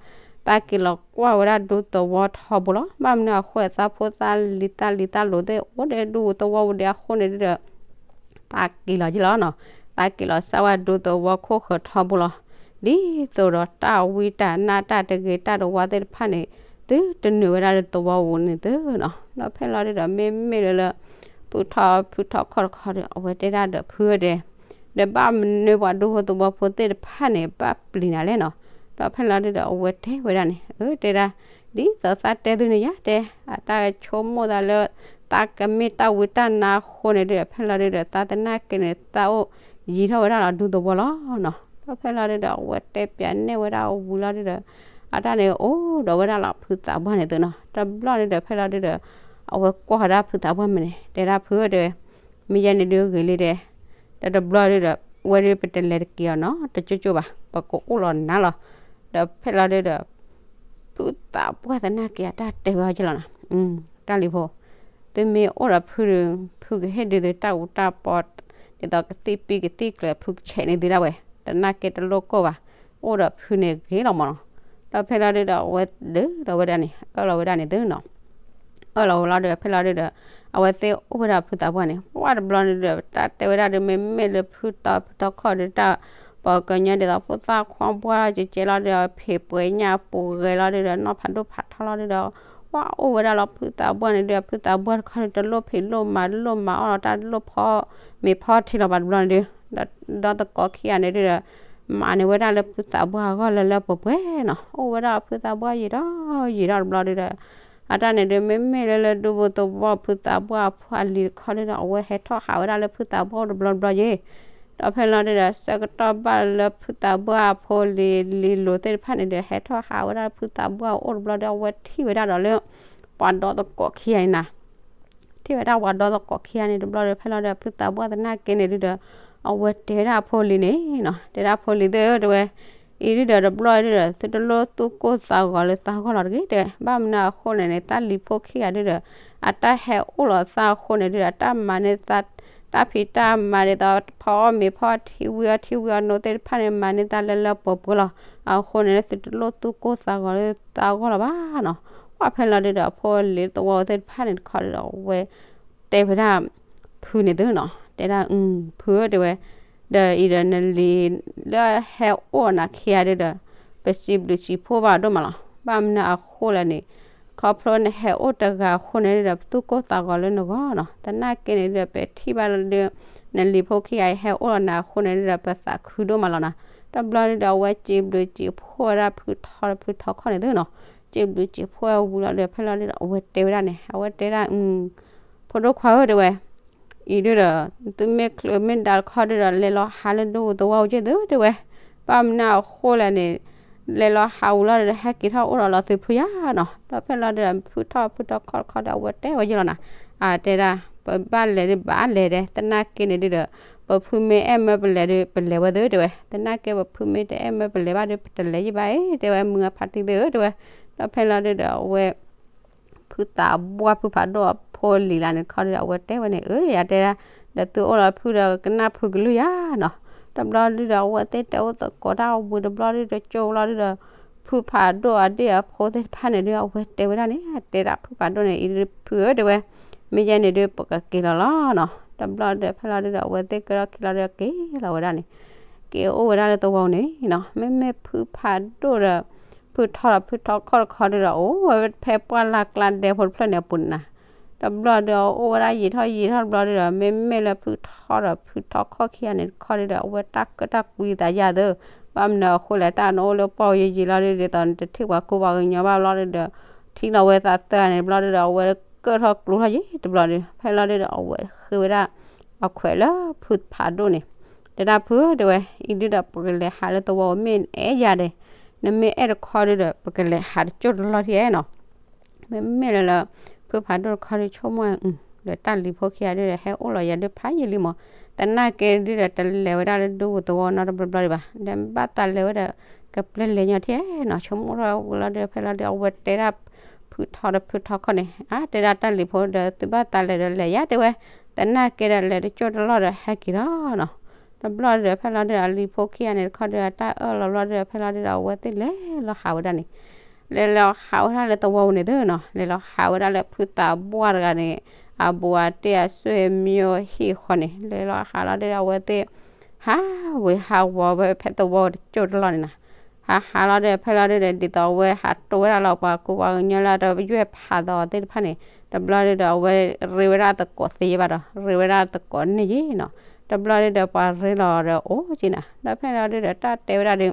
သးက့ၤလီၤကွၢ်ဝဲဒၣ်ဒူသဝီထီဘိလီၤ ဘၣ်မနုၤအဃိ သးဖိသၣ်လံၤသၣ်လံၤသၣ်လိၤသ့ၣ် အိၣ်ဒီးဒူသဝီပူၤဒံးအဃိန့ၣ်ဒုဒီး သးက့ၤလီၤက့ၤလီၤနီၤ သးက့ၤလီၤစၢ်ဝဲဒူသဝီခိၣ်ဃၢၤထီဘိလီၤ ဒ်သိးဒီးတၢ်ဝံတၢ်နါတၢ်တဂ့ၤတၢ်တဝါသ့ၣ်တဖၣ်န့ၣ် သုတနုာ်ဝဲဒၣ်လၢသဝီပူၤန့ၣ်သုနီၤ ဒီးဖဲလီၤဒုဒီး မ့မ့ၢ်လၢလၢ ဖုထီဖုထီခီၣ်တခီဒီး အဝဲတဲဒၣ်ဒီးဖုဧၢတဲ ဒီးဘၣ်မနုၤပှၤဒူဖိသဝီဖိသ့ၣ်တဖၣ်န့ၣ် ဘၣ်ပျံၤနၤလဲၣ်နီၤ ဒီးဖဲလီၤဒုဒီး အဝဲတဲဝဲဒၣ်န့ၣ် အၢ တဲဒၣ် ဒ်သိးသးတဲသုန့ၣ်ယါတဲ အတၢ်ဆိကမိၣ်သးလၢ သးကမ့ၢ်တၢ်ဝံတၢ်နါအဃိန့ၣ်ဒုဒီး ဖဲလီၤဒုဒီး သးသနာ်က့န့ၣ် သးအိၣ်ယံၤထီၣ်ဝဲဒၣ်လီၤဒူသဝီလီၤနီၤ ဒီးဖဲလီၤဒုဒီး အဝဲတဲပၠးနဲၣ်ဝဲဒၣ်အဝံၤလီၤဒုဒီး အတၢ်န့ၣ်အိၣ်ဒီးဝဲဒၣ်လီၤဖုသးပှၢ်န့ၣ်သုနီၤ တဘျီဒုဒီး ဖဲလီၤဒုဒီး အဝဲကွၢ်ဝဲဒၣ်ဖုသးပှၢ်မ့ၢ်န့ၣ် တဲဒၣ်ဖုဧၢတဲဝဲ မ့ၢ်ယဲန့ၣ်ဒုဂ့ၤလံတဲ ဒီးတဘျီဒုဒီး ဝဲဒုပတလဲၤတက့ၤအီၤနီၤ တကၠိကၠိဘၣ် ပကအိၣ်လီၤနၤလီၤ ဒီးဖဲလီၤဒုဒီး ဖုသးပှၢ်သနာ်က့အတၢ်တဲဝဲအီၤက့လီၤနီၤ တၢ်လံၤဖိ သုမ့ၢ်အိၣ်ဒီးဖုဒီး ဖုကဟ့ၣ်ဒုသုတၢ်အူတၢ်ပီ ဒ်သိးကသံၣ်ပံကသံၣ်ကျၢၤ ဖုကဆဲးန့ၢ်သုဒၣ်ဝဲ သနာ်က့တလိၣ်ကိၢ်ဘၣ် အိၣ်ဒီးဖုန့ၣ်ဂ့ၤလီၤမးနီၤ ဒီးဖဲလီၤဒုဒီး အဝဲဒုဒီးဝဲဒၣ်န့ၣ် အၢၣ်လီၤဝဲဒၣ်န့ၣ်သုနီၤ အၢၣ်လီၤဝဲလီၤဒုး ဖဲလီၤဒုဒီး အဝဲသ့ၣ်အိၣ်ဝဲဒၣ်ဖုသးပှၢ်န့ၣ် ပှၢ်တဘျီန့ၣ်ဒီး တၢ်တဲဝဲဒၣ်ဒုးမ့မ့ၢ်လၢဖုတီဖုတီခီၣ်ဒုး တၢ်ပှၤကညီဒ်သိးဖိသၣ်ခွါပှၢ်လီၤကဲကဲလီၤဒုး ဖံးပှဲၤညၣ်ပူၤဂဲၤလီၤဒုးဒီး နီၢ်ဖးဒိၣ်ဖးထီလီၤဒုးဒီး ပှၢ်အိၣ်ဝဲဒၣ်လီၤဖုသးပှၢ်န့ၣ်ဒုး ဖုသးပှၢ်တခီဒုး တလိၣ်ဖံးလိၣ်မၤလိၣ်မၤအီၣ်လီၤ တၢ်လိၣ်ဖီမ့ၤဖီထံလီၤဘၣ်တဘျီန့ၣ်ဒုး ဒီး ဒီသကိးခံဂၤန့ၣ်ဒုးဒီး မၤန့ၢ်ဝဲဒၣ်လၢဖုသးပှၢ်အဂီၢ်လၢလၢပှဲၤပှဲၤနီၤ အိၣ်ဝဲဒၣ်ဖုသးပှၢ်ယံာ်ထီၣ်ယံာ်ထီၣ်တဘျီဒုးဒီး အတၢ်န့ၣ်ဒုး မ့မ့ၢ်လၢလၢဒူဖိသဝီဖုသးပှၢ်အဖိအလံၤတခီဒုးဒီး အဝဲဟဲထီၣ်ဟးဝဲဒၣ်လၢဖုသးပှၢ်အိၣ်တဘျီတဘျီယဲ ဒီးဖဲလီၤဒုးဒီး ဆၢကတီၢ်ဘၣ်လၢဖုသးပှၢ်အဖိလံၤလံၤလိၤသ့ၣ်တဖၣ်န့ၣ်ဒီး ဟဲထီၣ်ဟးဝဲဒၣ်လၢဖုသးပှၢ်အိၣ်တဘျီဒီး အဝဲထံၣ်ဝဲဒၣ်ဒီးလၢ ပှၤဒီသကိးခံဂၤန့ၣ်နီၤ ထံၣ်ဝဲဒၣ်ပှၤဒီသကိးခံဂၤန့ၣ်တဘျီဒီး ဖဲလီၤဒုး ဖုသးပှၢ်သနာ်က့န့ၣ်ဒုးဒီး အဝဲတဲဝဲဒၣ်အဖိလံၤန့ၣ်နီၤ တဲဒၣ်ဖိလံၤသ့ၣ်ဧၢတဲဝဲ အံၤဒုးဒီးတဘျီဒုးဒီး သုတလိၣ်သူၣ်ကိၢ်သးဂီၤလၢသးဂီၢ်လီၤတဂ့ၤတဲဝဲ ဘၣ်မနုၤအဃိန့ၣ်န့ၣ် တၢ်လံၤဖိခံဂၤဒုးဒီး အတၢ်ဟဲအိၣ်လီၤသးအဃိန့ၣ်ဒုးဒီး အတၢ်မၤန့ၢ်သး တၢ်ဖံးတၢ်မၤဒ်သိး ဖီအီၣ်မ့ၤဖီထံဝံၤအီထံဝံၤအီနိသ့ၣ်တဖၣ်န့ၣ် မၤန့ၢ်သးလၢလၢပှဲၤပှဲၤလီၤ. အဃိန့ၣ် သုတလိၣ်သူၣ်ကိၢ်သးဂီၤလၢသးဂီၢ်လီၤဘၣ်နီၤ. ပှၢ်ဖဲလီၤဒုးဒီး အဖိလံၤသဝီသ့ၣ်တဖၣ်န့ၣ်တခီဒုးဒီး အဝဲတဲဝဲဒၣ် ဖုန့ၣ်သုနီၤ, တဲဒၣ် ဖုဧၢ တဲဝဲ, ဒီးအံၤဒီးနလံၤလၢဟဲအိၣ်နၤခံဂၤဒုးဒီး ပစံးဘျုးစံးဖှိၣ်ဘၣ်ဒိၣ်မးလီၤ. ဘၣ်မနုၤအဃိလဲၣ်န့ၣ် ခီဖျိနဟဲအိၣ်တဂၤအဃိန့ၣ်ဒုးဒီး ပသူၣ်ကိၢ်သးဂီၤလၢနဂီၢ်နီၤ. သနာ်က့န့ၣ်ဒုးဒီး ပထံၣ်ဘၣ်လၢဒုး နလံၤဖိခံဂၤအံၤဟဲအိၣ်လီၤနၤအဃိန့ၣ်ဒုးဒီး ပသးခုဒိၣ်မးလီၤနီၤ. တဘျီဒုးဒီး အဝဲစံးဘျုးစံးဖှိၣ်ဝဲဒၣ်ဖုထီဒီးဖုထီခီၣ်န့ၣ်သုနီၤ. စံးဘျုးစံးဖှိၣ်ဝဲဝံၤလီၤဒီး ဖဲလီၤဒုးဒီး အဝဲတဲဝဲဒၣ်န့ၣ် အဝဲတဲဒၣ် ဖိဒိၣ်ခွါဧၢ တဲဝဲ, အံၤဒုးဒီး သုမ့ၢ်ချုးမ့ၢ်ဒါတခီဒုးဒီး လဲၤလီၤဟးလၢဒူသဝီပူၤက့ၢ်သု တဲဝဲ. ဘၣ်မနုၤအဃိလဲၣ်န့ၣ် လဲၤလီၤဟးဝံၤလီၤဒီး ဟဲက့ၤထီၣ်အိၣ်ဒီးလီၤသုဖုယါနီၤ. ဒီးဖဲလီၤဒုးဒီး ဖုထီၣ်ဖုထီခီၣ်တခီဒီး အဝဲတဲဝဲယဲလီၤနီၤ. အတဲဒၣ် ပဘၣ်လဲၤဒုးဘၣ်လဲၤဒဲး သနာ်က့န့ၣ်ဒုးဒီး ပဖုမ့ၢ်အဲၣ်မၢပလဲၤဒုး ပလဲၤဝဲသု တဲဝဲ. သနာ်က့ပဖုမ့ၢ်တအဲၣ်မၢပလဲၤဘၣ်ဒုး ပတလဲၤယံၣ်ဘၣ်အံၤ တဲဝဲ မုၢ်အဖးတံၢ်သုဧၢ တဲဝဲ. ဒီးဖဲလီၤဒုးဒီး အဝဲ ဖုသးပှၢ်ဖုဖးဒိၣ်အဖိလံၤလၢန့ၣ်တခီဒုးဒီး အဝဲတဲဝဲန့ၣ် အၢ ယတဲဒၣ် ဒီးသုအိၣ်လီၤဖုဒီးကနၣ်ဖုကလုၢ်ယါနီၤ. တဘျီဒုးဒီး အဝဲသ့ၣ်တဲအိၣ်သကိးတၢ်ဝံၤတဘျီဒုးဒီး ကၠိလီၤဒုးဒီး ဖုဖးဒိၣ်အဒ့ၣ်အဖိသ့ၣ်တဖၣ်န့ၣ်ဒုး အဝဲတဲဝဲဒၣ်န့ၣ် အတဲဒၣ်ဖုဖးဒိၣ်န့ၣ် အံၤဒုးဖုဧၢ တဲဝဲ, မ့ၢ်ယဲန့ၣ်ဒုး ပကက့ၤလီၤလီၤနီၤ. တဘျီဒီးဖဲလီၤဒုးဒီး အဝဲသ့ၣ်ကဲထီၣ်ခံလီၤဒုးက့ၤလီၤဝဲဒၣ်န့ၣ် က့ၤအိၣ်ဝဲဒၣ်လၢသဝီန့ၣ်နီၤ. မ့မ့ၢ်ဖုဖးဒိၣ်ဒီး ဖုထီဒီးဖုထီခီၣ်တခီဒုးဒီး အိၣ်ဝဲဖဲပှၢ်လၢ်ကျါဒဲဖိတဖျၢၣ်န့ၣ်အပူၤန့ၣ်နီၤ. တဘျီဒီး အိၣ်ဝဲဒၣ်ယံာ်ထီၣ်ယံာ်ထီၣ်တဘျီဒုးဒီး မ့မ့ၢ်လၢဖုထီဒီးဖုထီခီၣ်ခံဂၤန့ၣ်တခီဒုးဒီး အဝဲတၢ်ကၢၣ်တၢ်ကွံသးယါသု. ဘၣ်မနုၤအဃိလဲၣ် တၢ်နအိၣ်လၢပှၢ်ယံာ်ယံာ်လီၤဒုး ဒ်သိးနတထံၣ်ပှၤကူပှၤကညီဘၣ်ဘျီဒုးဒီး ထံၣ်လီၤဝဲသးသၢဂၤန့ၣ်တဘျီဒုးဒီး အဝဲကၢၣ်ထီၣ်ကျူထီၣ်ယံာ်တဘျီဒုး ဖဲလီၤဒုးဒီး အဝဲဃ့ဝဲဒၣ်အခွဲးလၢဖုဖးဒိၣ်န့ၣ် တဲဒၣ်ဖု တဲဝဲ, အံၤဒုဒီးပကလဲၤဟးလၢသဝီဧိၤ မ့ၢ်အဲၣ်ယၤဒီး နမ့ၢ်အဲၣ်တခီဒုဒီး ပကလဲၤဟးတကၠိၢ်တလီၢ်ထံဧါနီၤ. မ့မ့ၢ်လၢလၢ ဖုဖးဒိၣ်တခီဒု ဆိကမိၣ်ဝဲ ဒီးတၢ်လံၤဖိခံဂၤဒုဒီး ဟဲအိၣ်လီၤယၤဒုဖးယံာ်လံမး, သနာ်က့ဒုဒီး တလဲၤဝဲဒၣ်လၢဒူပူၤသဝီနီတဘျီဘျီဒံးဘၣ်, ဒီးဘၣ်သးလဲၤဝဲဒီး ကပျဲလဲၤညီထံဧါနီၤ. ဆိကမိၣ်ထီၣ်ဝံၤလီၤဒုဒီး ဖဲလီၤဒုဒီး အဝဲတဲဒၣ်ဖုထီဒီးဖုထီခီၣ်န့ၣ်, အါ တဲဒၣ်တၢ်လံၤဖိဒီး သုဘၣ်သးလဲၤဒီးလဲၤယၤ တဲဝဲ, သနာ်က့ဒီးလဲၤတကၠိၢ်တလီၢ်ဒီးဟဲက့ၤလီၤနီၤ. တဘျီဒုဒီး ဖဲလီၤဒုဒီး အလံၤဖိခံဂၤန့ၣ်တခီဒုဒီး အတၢ်အၢၣ်လီၤဘျီဒုဒီး ဖဲလီၤဒုဒီး အဝဲသ့ၣ်လဲၤလီၤဟးဝဲဒၣ်န့ၣ်, လဲၤလီၤဟးဝဲဒၣ်လၢသဝီပူၤန့ၣ်သုနီၤ, လဲၤလီၤဟးဝဲဒၣ်လၢဖုသးပှၢ်တဂၤန့ၣ် အဘူးအတံၢ်အဆွေမျိုးဟံၣ်ဃီန့ၣ်, လဲၤလီၤဟးလီၤဒုဒီး အဝဲသ့ၣ် ဟးဝ့ၤဟးဝီၤဝဲဖဲသဝီတကၠိၢ်တလီၢ်န့ၣ်နီၤ. ဟးဟးလီၤဒုဒီး ဖဲလီၤဒုဒီး ဒ်သိးအဝဲဟးတိၢ်ဝဲဒၣ်လၢပှၤကူပှၤကညီလၢတယွဲၢ်ဖးသီသ့ၣ်တဖၣ်န့ၣ်, တဘျီဒုဒီး အဝဲရ့ဝဲဒၣ်သကိးသ့ယဲဘၣ်ဒီး ရ့ဝဲဒၣ်သကိးန့ၣ်ယဲနီၤ. တဘျီဒုဒီး ပှၤရ့လီၤဒီးအိၣ်က့ၤနၤ, ဒီးဖဲလီၤဒုဒီး တၢ်တဲဝဲဒၣ်ဒု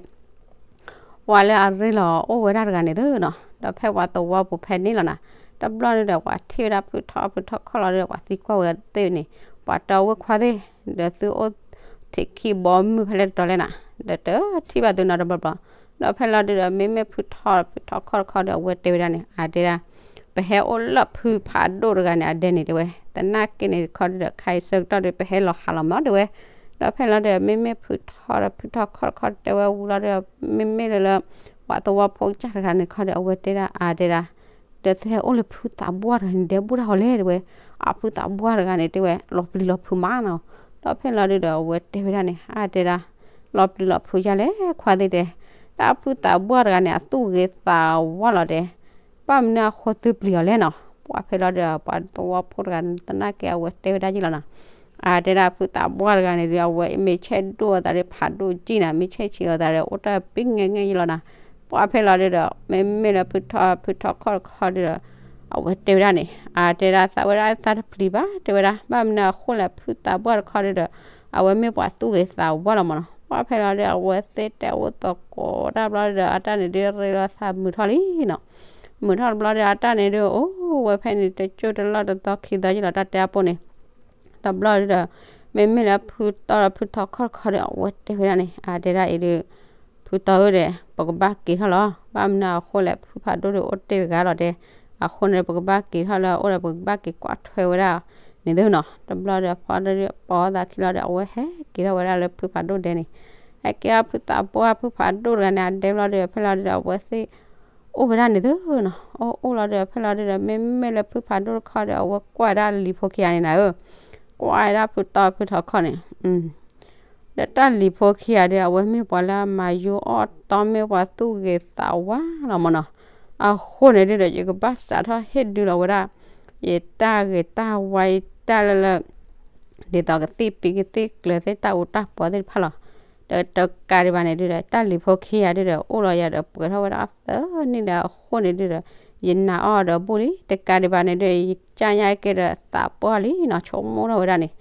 ပှၤလၢအရ့လီၤအိၣ်ဝဲဒၣ်တဂၤန့ၣ်သုနီၤ, ဒီးဖဲပှၤသဝီပူၤဖဲန့ၣ်လီၤနၤ, တဘျီဒုဒီး ပှၤထံၣ်ဝဲဒၣ်ဖုထီဖုထီခီၣ်လီၤဒုဒီး ပှၤသံကွၢ်ဝဲသ့ၣ်န့ၣ်, ပှၤတီဝ့ၢ်ခွါသ့ၣ်, ဒီးသုအိၣ်ထံးခံဘီမုၢ်ဖဲလဲၣ်တတီၤလဲၣ်နၤ, ဒီးတထံၣ်ဘၣ်သုနီတဘျီဘျီ, ဒီးဖဲလီၤဒုဒီး မ့မ့ၢ်ဖုထီဖုထီခီၣ်တခီဒီး အဝဲတဲဝဲဒၣ်န့ၣ်, အတဲဒၣ် ပဟဲအိၣ်လၢဖုဖးဒိၣ်တဂၤန့ၣ် အဒဲန့ၣ်တဲဝဲ, သနာ်က့န့ၣ်တခီဒုဒီး ခါအံၤဆၢကတီၢ်ဒီး ပဟဲလီၤဟးလီၤမးတဲဝဲ, ဒီးဖဲလီၤဒုဒီး မ့မ့ၢ်ဖုထီဒီးဖုထီခီၣ်တခီတဲဝဲဝံၤလီၤဒုဒီး မ့မ့ၢ်လၢလၢ ပှၤသဝီဖိကစၢ်တဂၤန့ၣ်တခီဒီး အဝဲတဲဒၣ်အါတဲဒၣ်, ဒီးသုဟဲအိၣ်လၢဖုသးပှၢ်တဂၤန့ၣ် ဒဲဘူၣ်တၢ်ဟီလဲၣ်တဲဝဲ, အဖုသးပှၢ်တဂၤန့ၣ်တဲဝဲ လီၤပျံၤလီၤဖုးမးနီၤ, ဒီးဖဲလီၤဒုဒီး အဝဲတဲဝဲဒၣ်န့ၣ် အါတဲဒၣ်, လီၤပျံၤလီၤဖုးယါလဲၣ်ခွါသ့ၣ်တဲ, တၢ်ဖုသးပှၢ်တဂၤန့ၣ် အသူၣ်ဂ့ၤသးဝါလီၤတဲ ဘၣ်မနုၤအဃိသုပျံၤအီၤလဲၣ်နီၤ, ပှၤဖဲလီၤဒုဒီး ပှၤသဝီဖိတဂၤန့ၣ် သနာ်က့အဝဲတဲဝဲဒၣ်ယဲလီၤနီၤ, အါတဲဒၣ်ဖုသးပှၢ်တဂၤန့ၣ်ဒု အဝဲမ့ၢ်ဆဲးဒိၣ်အသးဒီးဖးဒိၣ်ကံၢ်နၤ, မ့ၢ်ဆဲးဆံးလီၤသးဒီး အိၣ်တၢ်ပံၤငဲငဲယဲလီၤနီၤ, ပှၤဖဲလီၤဒုဒီး မ့မ့ၢ်လၢဖုထီဖုထီခီၣ်တခီဒုဒီး အဝဲတဲဝဲဒၣ်န့ၣ် အါတဲဒၣ်သးဝဲဒၣ်သးတပျံၤဘၣ်တဲဝဲဒၣ်, ဘၣ်မနုၤအဃိလဲၣ် ဖုသးပှၢ်တခီဒုဒီး အဝဲမ့ၢ်ပှၤသူၣ်ဂ့ၤသးဝါလီၤမးနီၤ, ပှၤဖဲလီၤဒုဒီး အဝဲသ့ၣ်တဲအိၣ်သကိးတၢ်ဘျီဒုဒီး အတၢ်န့ၣ်ဒု ရ့လီၤသးမုာ်ထီၣ်လံနီၤ, မုာ်ထီၣ်တဘျီဒုဒီး အတၢ်န့ၣ်ဒု အိၣ်ဝဲဖဲန့ၣ် တကၠိၢ်တလီၢ်တသီခံသီယဲလီၤ တၢ်တဲအပူၤန့ၣ် တဘျီဒုဒီး မ့မ့ၢ်လၢဖုတီဒီးဖုထီခီၣ်တခီဒီး အဝဲတဲဝဲဒၣ်န့ၣ် အါတဲဒၣ်အံၤဒု ဖုတီဒုဒီး ပကဘၣ်က့ၤထီၣ်လီၤ, ဘၣ်မနုၤအဃိလဲၣ် ဖုဖးဒိၣ်ဒုအိၣ်တ့ၢ်တဂၤလီၤတဲ, အဃိန့ၣ် ပကဘၣ်က့ၤထီၣ်လၢအအိၣ်ဒီး ပကဘၣ်က့ၤကွၢ်ထွဲဝဲဒၣ်န့ၣ်သုနီၤ, တဘျီဒီး ဖီဒုဒီး ပိာ်သးခံလီၤဒီး အဝဲဟဲက့ၤထီၣ်ဝဲဒၣ်လၢဖုဖးဒိၣ်ဒဲန့ၣ်, ဟဲက့ၤထီၣ်ဖုသးပှၢ်ဖုဖးဒိၣ်တဂၤန့ၣ် အဒဲဘျီဒုဒီး ဖဲလီၤဒုဒီး အဝဲသ့ၣ် အိၣ်ဝဲဒၣ်န့ၣ်သုနီၤ, အိၣ်အိၣ်လီၤဒီး ဖဲလီၤဒုဒီး မ့မ့ၢ်လၢဖုဖးဒိၣ်တခီဒီး အဝဲကွၢ်ဝဲဒၣ်လံၤဖိခံဂၤန့ၣ်နၤဧၢ, ကွၢ်ဝဲဒၣ်ဖုတီဖုထီခီၣ်န့ၣ် ဒီးတၢ်လံၤဖိခံဂၤဒီး အဝဲမ့ၢ်ပှၤလၢအမၤယိအီၣ်တီ မ့ၢ်ပှၤသူၣ်ဂ့ၤသးဝါလီၤမးနီၤ, အဃိန့ၣ်ဒုဒီး ယကဘၣ်စးထီၣ်ဟ့ၣ်ဒုလီၤဝဲဒၣ် ယတၢ်ဂ့ၤတၢ်ဝါ ယတၢ်လၢလၢ ဒ်သိးကသံၣ်ပံၤကသံၣ်ကျၢၤသ့ၣ် တၢ်အူတၢ်ပီသ့ၣ်တဖၣ်လီၤ. ဒီးတကးဒံးဘၣ်န့ၣ်ဒုဒီး တၢ်လံၤဖိခံဂၤဒုဒီး အိၣ်လီၤယၤဒီးပှဲၤထီၣ်ဝဲဒၣ်သၢနံၣ်လၢအဃိန့ၣ်ဒုဒီး ယနာ်အီၤဒီးဘူၣ်လံ. တကးဒံးဘၣ်န့ၣ်ဒုဒီး ယကၢ်ညါက့ၤဒီးသးပှၢ်လံနီၤ, ဆိကမိၣ်ထီၣ်ဝဲဒၣ်န့ၣ်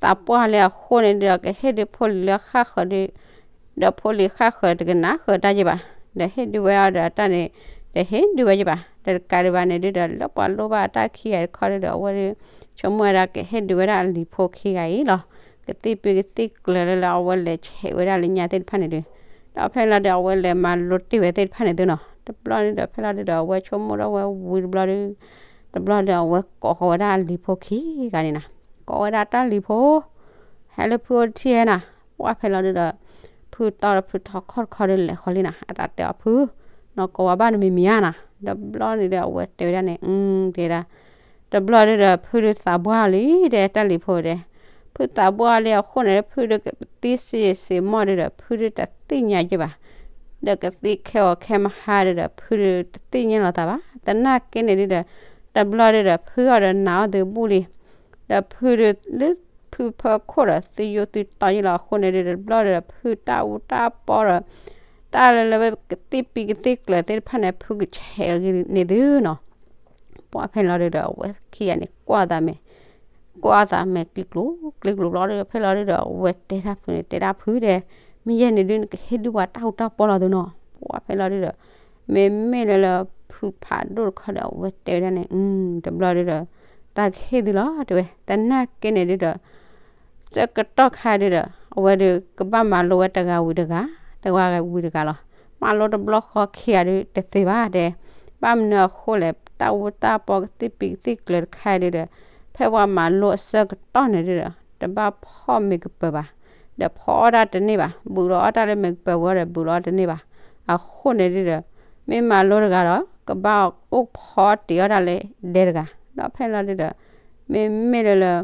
သးပှၢ်လံအဃိန့ၣ်ဒုဒီး ကဟ့ၣ်ဒုဖိလံၤလၢဃၣ်ဃၢၤဒု ဒီးဖိလံၤဃၣ်ဃၢၤတကနၣ်ဃၢၤတၢ်ယဲၢ်ဘၣ်, ဒီးဟ့ၣ်ဒုဝဲအီၤဒီးအတၢ်န့ၣ် တဟ့ၣ်ဒုဝဲယဲၢ်ဘၣ်. ဒီးတကးဒံးဘၣ်န့ၣ်ဒုဒီး လၢပှၤလိၣ်ဘၣ်အတၢ်ခံဂၤတခီဒုဒီး အဝဲဒု ဆိကမိၣ်ဝဲဒၣ်ကဟ့ၣ်ဒုဝဲဒၣ်အလံၤဖိခံဂၤအံၤလီၤ. ကသံၣ်ပံၤကသံၣ်ကျၢၤလၢလၢအဝဲလဲၤဆဲးဝဲဒၣ်လၢညါသ့ၣ်တဖၣ်န့ၣ်ဒု ဒီးဖဲလီၤဒုး အဝဲလဲၤမၤလိတ့ၢ်ဝဲသ့ၣ်တဖၣ်န့ၣ်သုနီၤ. တဘျီန့ၣ်ဒီး ဖဲလီၤဒုးဒီး အဝဲဆိကမိၣ်ဒီးဝဲဝံၤတဘျီဒုး တဘျီဒီး အဝဲကိးဃီၤဝဲဒၣ်အလံၤဖိခံဂၤန့ၣ်နီၤ. ကိးဝဲဒၣ်တၢ်လံၤဖိ ဟဲလၢဖုအိၣ်တထံၣ်ဧါနၤ. ပှၢ်ဖဲလီၤဒုးဒီး ဖုတီဒီးဖုထီခီၣ်တခီဒုးလဲၤဃီၤလံနီၤ. အတၢ်တဲအီၤဖု နီၢ်ကိးဝဲဘၣ်နမံၤမံၤဧါနၤ. တဘျီန့ၣ်ဒီး အဝဲတဲဝဲဒၣ်န့ၣ် အၢ တဲဒၣ် တဘျီဒုးဒီး ဖုဒုးသးပှၢ်လံ တဲတၢ်လံၤဖိတဲ. ဖုသးပှၢ်လံအဃိန့ၣ် ဖုဒုးကသံစ့စ့မီၢ်ဒုးဒီး ဖုဒုးတသ့ၣ်ညါယဲၢ်ဘၣ်. ဒီးကသံခဲအီၤခဲမဟါဒုးဒီး ဖုဒုးတသ့ၣ်ညါလီၤသးဘၣ်. သနာ်က့န့ၣ်ဒုးဒီး တဘျီဒုးဒီး ဖုအီၤဒီးနာ်အီၤသုဘူၣ်လံ. ဒီးဖုဒုးလၢဖုဖၢခိၣ်ဒီး သုယိသုတီယဲၢ်လီၤအဃိန့ၣ်ဒုးဒီး တဘျီဒုးဒီး ဖုတၢ်အူတၢ်ပီဒီး တၢ်လၢလၢကသံၣ်ပံၤကသံၣ်ကျၢၤသ့ၣ်တဖၣ်န့ၣ် ဖုကဆဲးန့ၢ်သုနီၤ. ပှၢ်ဖဲလီၤဒုးဒီး အဝဲခံဂၤန့ၣ် ကွၢ်သးမဲာ် ကွၢ်သးမဲာ်ကျံကျိၤ ကျံကျိၤဘျီဒုး ဖဲလီၤဒုးဒီး အဝဲတဲတၢ်ဖုန့ၣ် တဲဒၣ်ဖုတဲ မ့ၢ်ယဲန့ၣ်ဒုး နကဟ့ၣ်ဒုးပှၤတၢ်အူတၢ်ပီလီၤသုနီၤ. ပှၢ်ဖဲလီၤဒုးဒီး မ့မ့ၢ်လၢလၢဖုဖးဒိၣ်တခီဒီး အဝဲတဲဝဲဒၣ်န့ၣ် တဘျီဒုးဒီး သးကဟ့ၣ်သုလီၤ တဲဝဲ. သနာ်က့န့ၣ်ဒုးဒီး ဆၢကတီၢ်ခါဒုးဒီး အဝဲဒုးကဘၣ်မၤလိဝဲတဂၤဝံၤတဂၤ, တဂၤဝံၤတဂၤလီၤ. မၤလိတဘျီဃီခံဂၤဒုးတသ့ဘၣ်တဲ, ဘၣ်မနုၤအဃိလဲၣ်, တၢ်အူတၢ်ပီကသံၣ်ပံၤကသံၣ်ကျၢၤတခါဒုးဒီး, ဖဲပှၤမၤလိအဆၢကတီၢ်န့ၣ်ဒုးဒီး တဘၣ်ဖီၣ်မ့ၤကပၢၤဘၣ်, ဒီးဖီအီၣ်တၢ်တန့ၢ်ဘၣ်, ဘူးဒီးအီၣ်တၢ်လၢမ့ၤကပၢၤဝံၤဒီး ဘူးဒီးအီၣ်တန့ၢ်ဘၣ်. အဃိန့ၣ်ဒုးဒီး မ့ၢ်မၤလိတဂၤဒီး ကဘၣ်အိၣ်ဖီတ့ၤအီၣ်တၢ်လၢဒဲတဂၤ, ဒီးဖဲလီၤဒုးဒီး မ့မ့ၢ်လၢလၢ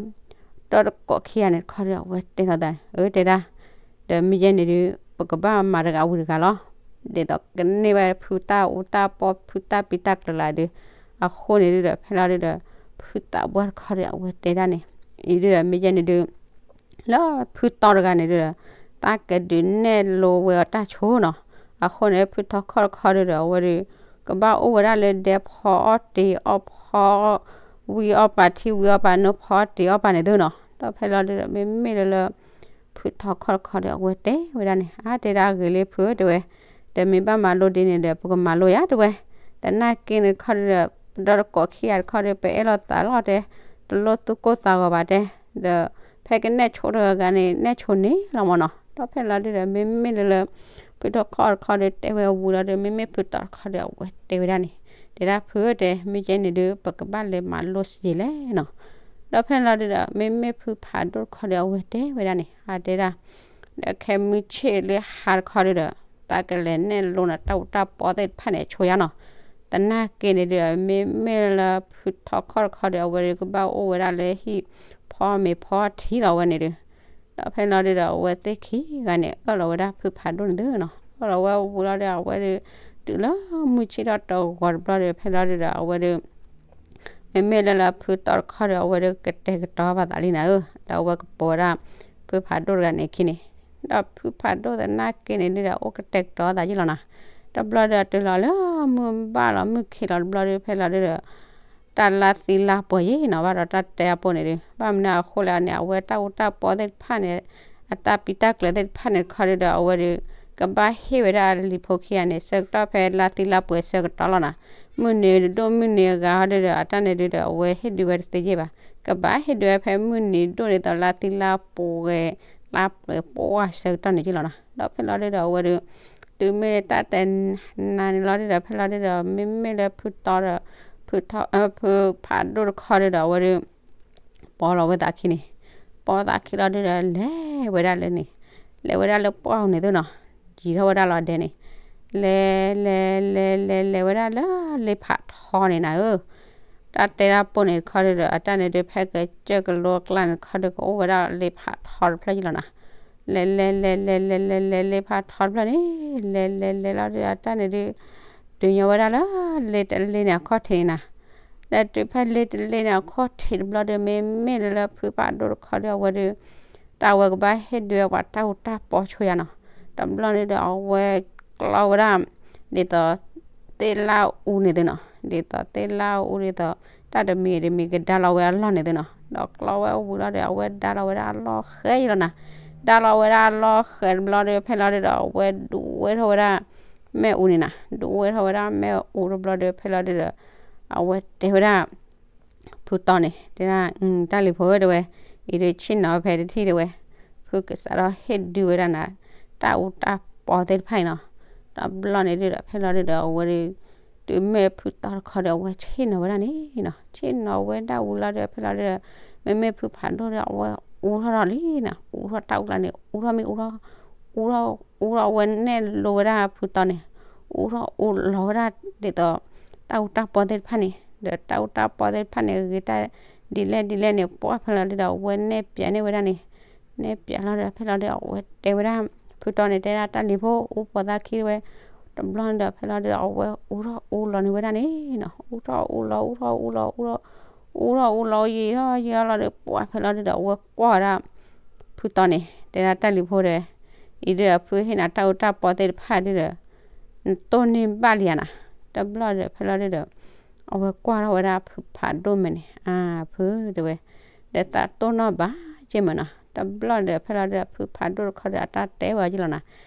ဒီးတကိးခံဂၤန့ၣ်တခီဒုးအဝဲတဲလီၤသးန့ၣ်, အၢ တဲဒၣ်, ဒီးမ့ၢ်ယဲန့ၣ်ဒုး ပကဘၣ်မၤတဂၤဝံၤတဂၤလီၤ. ဒ်သိးကန့ၢ်ဝဲဖုတၢ်အူတၢ်ပီ ဖုတၢ်ပံၤတၢ်ကျၢၤလၢဒုး, အဃိန့ၣ်ဒုးဒီး ဖဲလီၤဒုးဒီး ဖုသးပှၢ်တခီဒုးအဝဲတဲဒၣ်န့ၣ်, အံၤဒုးဒီးမ့ၢ်ယဲန့ၣ်ဒုး လၢဖုတီတဂၤန့ၣ်ဒုးဒီး သးကဒုးနဲၣ်လိဝဲအီၤတၢ်ဆိနီၤ. အဃိန့ၣ် ဖုထီခီၣ်တခီဒုးဒီး အဝဲဒုး ကဘၣ်အိၣ်ဝဲဒၣ်လၢဒဲဖီအီၣ်တ့ၤအီၣ်ဖီ ဝံအီၣ်ပာ်ထံဝံအီၣ်ပာ်နိဖီအီၣ်တ့ၤအီၣ်ပာ်န့ၣ်သုနီၤ. ဒီးဖဲလီၤဒုးဒီး မ့မ့ၢ်လၢလၢ ဖုထီခီၣ်တခီဒီး အဝဲတဲဝဲဒၣ်န့ၣ်, အါ တဲဒၣ်ဂ့ၤလံဖုဧၢ တဲဝဲ, ဒီးမ့ၢ်ဘၣ်မၤလိဒ်န့ၣ်ဒီး ပကမၤလိယၤ တဲဝဲ. သနာ်က့န့ၣ်တခီဒုးဒီး ပဒီတကိးခံဂၤတခီဒုး ပအဲၣ်လိာ်သးလီၤတဲ, တလိၣ်သူၣ်ကိၢ်သးဂီၤဘၣ်တဲ, ဒီးဖဲကနဲၣ်ဆိတဂၤဂၤန့ၣ် နဲၣ်ဆိန့ၣ်လီၤမၢ်နီၤ. ဒီးဖဲလီၤဒုးဒီး မ့မ့ၢ်လၢလၢ ဖုထီခီၣ်တခီဒုး တဲဝဲအဝံၤလီၤဒုး မ့မ့ၢ်ဖုတီတခီဒီး အဝဲတဲဝဲဒၣ်န့ၣ်, တဲဒၣ်ဖုဧၢ တဲ မ့ၢ်ကဲန့ၣ်ဒုး ပကဘၣ်လဲၤမၤလိစ့လဲၣ်နီၤ. ဒီးဖဲလီၤဒုးဒီး မ့မ့ၢ်ဖုဖးဒိၣ်တခီဒီး အဝဲတဲဝဲဒၣ်န့ၣ်, အတဲဒၣ် ဒီးခဲမုၢ်ဆ့ၣ်လၢဟါတခီဒုးဒီး သးကလဲၤနဲၣ်လိနၤတၢ်အူတၢ်ပီသ့ၣ်တဖၣ်န့ၣ် ဆိယါနီၤ. သနာ်က့န့ၣ်ဒုးဒီး မ့မ့ၢ်လၢဖုထီခီၣ်တခီဒီး အဝဲဒုးကဘၣ်အိၣ်ဝဲဒၣ်လၢဟံၣ်ဖီမ့ၤဖီထံလီၤဝဲန့ၣ်ဒုး, ဒီးဖဲလီၤဒုးဒီး အဝဲသ့ၣ်ခံဂၤန့ၣ် အၢၣ်လီၤဝဲဒၣ်ဖုဖးဒိၣ်န့ၣ်သုနီၤ. အၢၣ်လီၤဝဲဝံၤလီၤဒီး အဝဲဒုး တုၤလၢမုၢ်ဆ့ၣ်ထီၣ်တဂီၤတဘျီဒီး ဖဲလီၤဒုးဒီး အဝဲဒုး မ့မ့ၢ်လၢလၢဖုတီတခီဒီး အဝဲဒုးကတဲာ်ကတီၤဘၣ်သးလံနၤဧၢ, ဒီးအဝဲကပိာ်ဝဲဒၣ် ဖုဖးဒိၣ်တဂၤန့ၣ်အခံန့ၣ်, ဒီးဖုဖးဒိၣ်သနာ်က့န့ၣ်ဒုးဒီး အိၣ်ကတဲာ်ကတီၤသးယ့ၣ်လီၤနၤ. တဘျီဒီးတုၤလီၤလၢမုၢ်ဘၣ်လီၤ မုၢ်ခံးလီၤတဘျီဒီး ဖဲလီၤဒုးဒီး တၢ်လါသံလါပှဲၤယ့ၣ်နီၤ ဘၣ်ဒီးတၢ်တဲအပူၤန့ၣ်ဒုး ဘၣ်မနုၤအဃိလဲၣ်န့ၣ် အဝဲတၢ်အူတၢ်ပီသ့ၣ်တဖၣ်န့ၣ် အတၢ်ပံးတၢ်ကျၢၤသ့ၣ်တဖၣ်န့ၣ်တခီဒုးဒီး အဝဲဒုး ကဘၣ်ဟ့ၣ်ဝဲဒၣ်အလံၤဖိခံဂၤန့ၣ် ဆၢကတီၢ်ဖဲလါသံလါပှဲၤဆၢကတီၢ်လီၤနၤ. မုၢ်နံၤဒိၣ်မုၢ်နံၤအဂၤဟီဒုးဒီး အတၢ်န့ၣ်ဒုးဒီး အဝဲဟ့ၣ်ဒုးဝဲတသ့ယ့ၣ်ဘၣ်. ကဘၣ်ဟ့ၣ်ဒုးဝဲဖဲမုၢ်နံၤဒိၣ်ဒ်သိးလါသံလါပှဲၤ လါပှဲၤပှၢ်ဆၢကတီၢ်န့ၣ်ယ့ၣ်လီၤနၤ. ဒီးဖဲလီၤဒုးဒီး အဝဲဒုး တုၤမ့ၢ်တၢ်တဲနၤန့ၣ်လီၤဒုးဒီး ဖဲလီၤဒုးဒီး မ့မ့ၢ်လၢဖုတီဒီး ဖုဖးဒိၣ်တခီဒုးဒီး အဝဲဒုး ပိာ်လီၤဝဲသးခံန့ၣ်, ပိာ်သးခံလီၤဒုးဒီး လဲၤဝဲဒၣ်လၢန့ၣ်, လဲၤဝဲဒၣ်လၢပှၢ်အူန့ၣ်သုနီၤ, ယံၤထီၣ်ဝဲဒၣ်လီၤဒဲန့ၣ်, လဲၤ လဲၤ လဲၤ လဲၤ လဲၤဝဲဒၣ်လၢလ့ဖးထီန့ၣ်နၤဧၢ. တၢ်တဲတၢ်ပိၢ်န့ၣ်တခီဒုးဒီး အတၢ်န့ၣ်ဒုး ဖဲကစၢၢ်ကလိအကျါန့ၣ်တခီဒုး ကအိၣ်ဝဲဒၣ်လ့ဖးထီတဖျၢၣ်ယ့ၣ်လီၤနၤ. လဲၤ လဲၤ လဲၤ လဲၤ လဲၤ လဲၤ လဲၤ လ့ဖးထီတဖျၢၣ်န့ၣ်, လဲၤ လဲၤ လဲၤလီၤဒုး အတၢ်န့ၣ်ဒုး တုၤညီဝဲဒၣ်လၢလ့တလ့န့ၣ်အခီၣ်ထံးန့ၣ်နၤ. လဲၤတုၤဖဲလ့တလ့န့ၣ်အခီၣ်ထံးတဘျီဒီး မ့မ့ၢ်လၢလၢဖုဖးဒိၣ်တခီဒုး အဝဲဒုး တၢ်ဝဲကဘၣ်ဟ့ၣ်ဒုးဝဲပှၤတၢ်အူတၢ်ပီဆိယါနီၤ. တဘျီန့ၣ်ဒီး အဝဲကျီဝဲဒၣ် ဒ်သိး သ့ၣ်လၣ်အူန့ၣ်သုနီၤ, ဒ်သိးသ့ၣ်လၣ်အူဒ်သိး တၢ်တမံၤတမံၤကဒါလီၤဝဲအလီၢ်န့ၣ်သုနီၤ. ဒီးကျီဝဲဝံၤလီၤဒီး အဝဲဒါလီၤဝဲဒၣ်အလီၢ်ဃဲယ့ၣ်လီၤနၤ. ဒါလီၤဝဲဒၣ်အလီၢ်ဃဲတဘျီဒီး ဖဲလီၤဒုးဒီး အဝဲဒုးဝဲထီၣ်ဝဲဒၣ် မ့ၣ်အူန့ၣ်နၤ, ဒုးဝဲထီၣ်ဝဲဒၣ်မ့ၣ်အူတဘျီဒီး ဖဲလီၤဒုးဒီး အဝဲတဲဝဲဒၣ် ဖုတီန့ၣ် တဲဒၣ် တၢ်လံၤဖိဧၢ တဲဝဲ, အံၤဒုးဆ့ၣ်နီၤဝဲဖဲတထံၣ်တဲဝဲ, ဖုကစးထီၣ်ဟ့ၣ်ဒုးဝဲဒၣ်နၤ တၢ်အူတၢ်ပီသ့ၣ်တဖၣ်အံၤနီၤ. တဘျီန့ၣ်ဒုးဒီး ဖဲလီၤဒုးဒီး အဝဲဒုး တုၤမ့ၢ်ဖုတီတခီဒီး အဝဲဆ့ၣ်နီၤဝဲဒၣ်န့ၣ်နီၤ, ဆ့ၣ်နီၤဝဲဒၣ်ဝံၤလီၤဒီး ဖဲလီၤဒုးဒီး မ့မ့ၢ်ဖုဖးဒိၣ်ဒီး အဝဲအူထီၣ်ဒီးလံနီၤ, အူထီၣ်တၢ်အူကျါန့ၣ် အူထီၣ်မ့ၢ်အူထီၣ် အူထီၣ် အူထီၣ်ဝဲနဲၣ်လိဝဲဒၣ်ဖုတီန့ၣ်, အူထီၣ်အူလီၤဝဲဒၣ်ဒ်သိး တၢ်အူတၢ်ပီသ့ၣ်တဖၣ်န့ၣ်, ဒီးတၢ်အူတၢ်ပီသ့ၣ်တဖၣ်န့ၣ် ဂ့ၤတၢ်ဒ်လဲၣ်ဒ်လဲၣ်န့ၣ် ပှၢ်ဖဲလီၤဒုးဒီး အဝဲနဲၣ်ပၠးန့ၢ်ဝဲဒၣ်န့ၣ်, နဲၣ်ပၠးလီၤဒီး ဖဲလီၤဒုးဒီး အဝဲတဲဝဲဒၣ် ဖုတီန့ၣ် တဲဒၣ်တၢ်လံၤဖိ အူပိာ်သးခံတဲဝဲ, တဘျီန့ၣ်ဒီး ဖဲလီၤဒုးဒီး အဝဲအူထီၣ်အူလီၤန့ၢ်ဝဲဒၣ်န့ၣ်နီၤ, အူထီၣ်အူလီၤ အူထီၣ်အူလီၤ အူထီၣ် အူထီၣ်အူလီၤ ယံာ်ထီၣ်ယံာ်ထီၣ်လီၤဒီး ပှၢ်ဖဲလီၤဒုးဒီး အဝဲကွၢ်ဝဲဒၣ် ဖုတီန့ၣ် တဲဒၣ်တၢ်လံၤဖိဒီး အံၤဒုးဒီး ဖုဟ့ၣ်နၤတၢ်အူတၢ်ပီသ့ၣ်တဖၣ်ဒုးဒီး နတိၢ်န့ၢ်ဘၣ်လံဧါနၤ, တဘျီဒီး ဖဲလီၤဒုးဒီး အဝဲကွၢ်ထီၣ်ဝဲဒၣ်ဖုဖးဒိၣ်မဲာ်န့ၣ် အါ ဖုတဲဝဲ, ဒီးသးတိၢ်နီၣ်ဘၣ်က့မၢ်နီၤ, တဘျီဒီး ဖဲလီၤဒုးဒီး ဖုဖးဒိၣ်တခီဒီး အတၢ်တဲဝဲက့လီၤနၤ,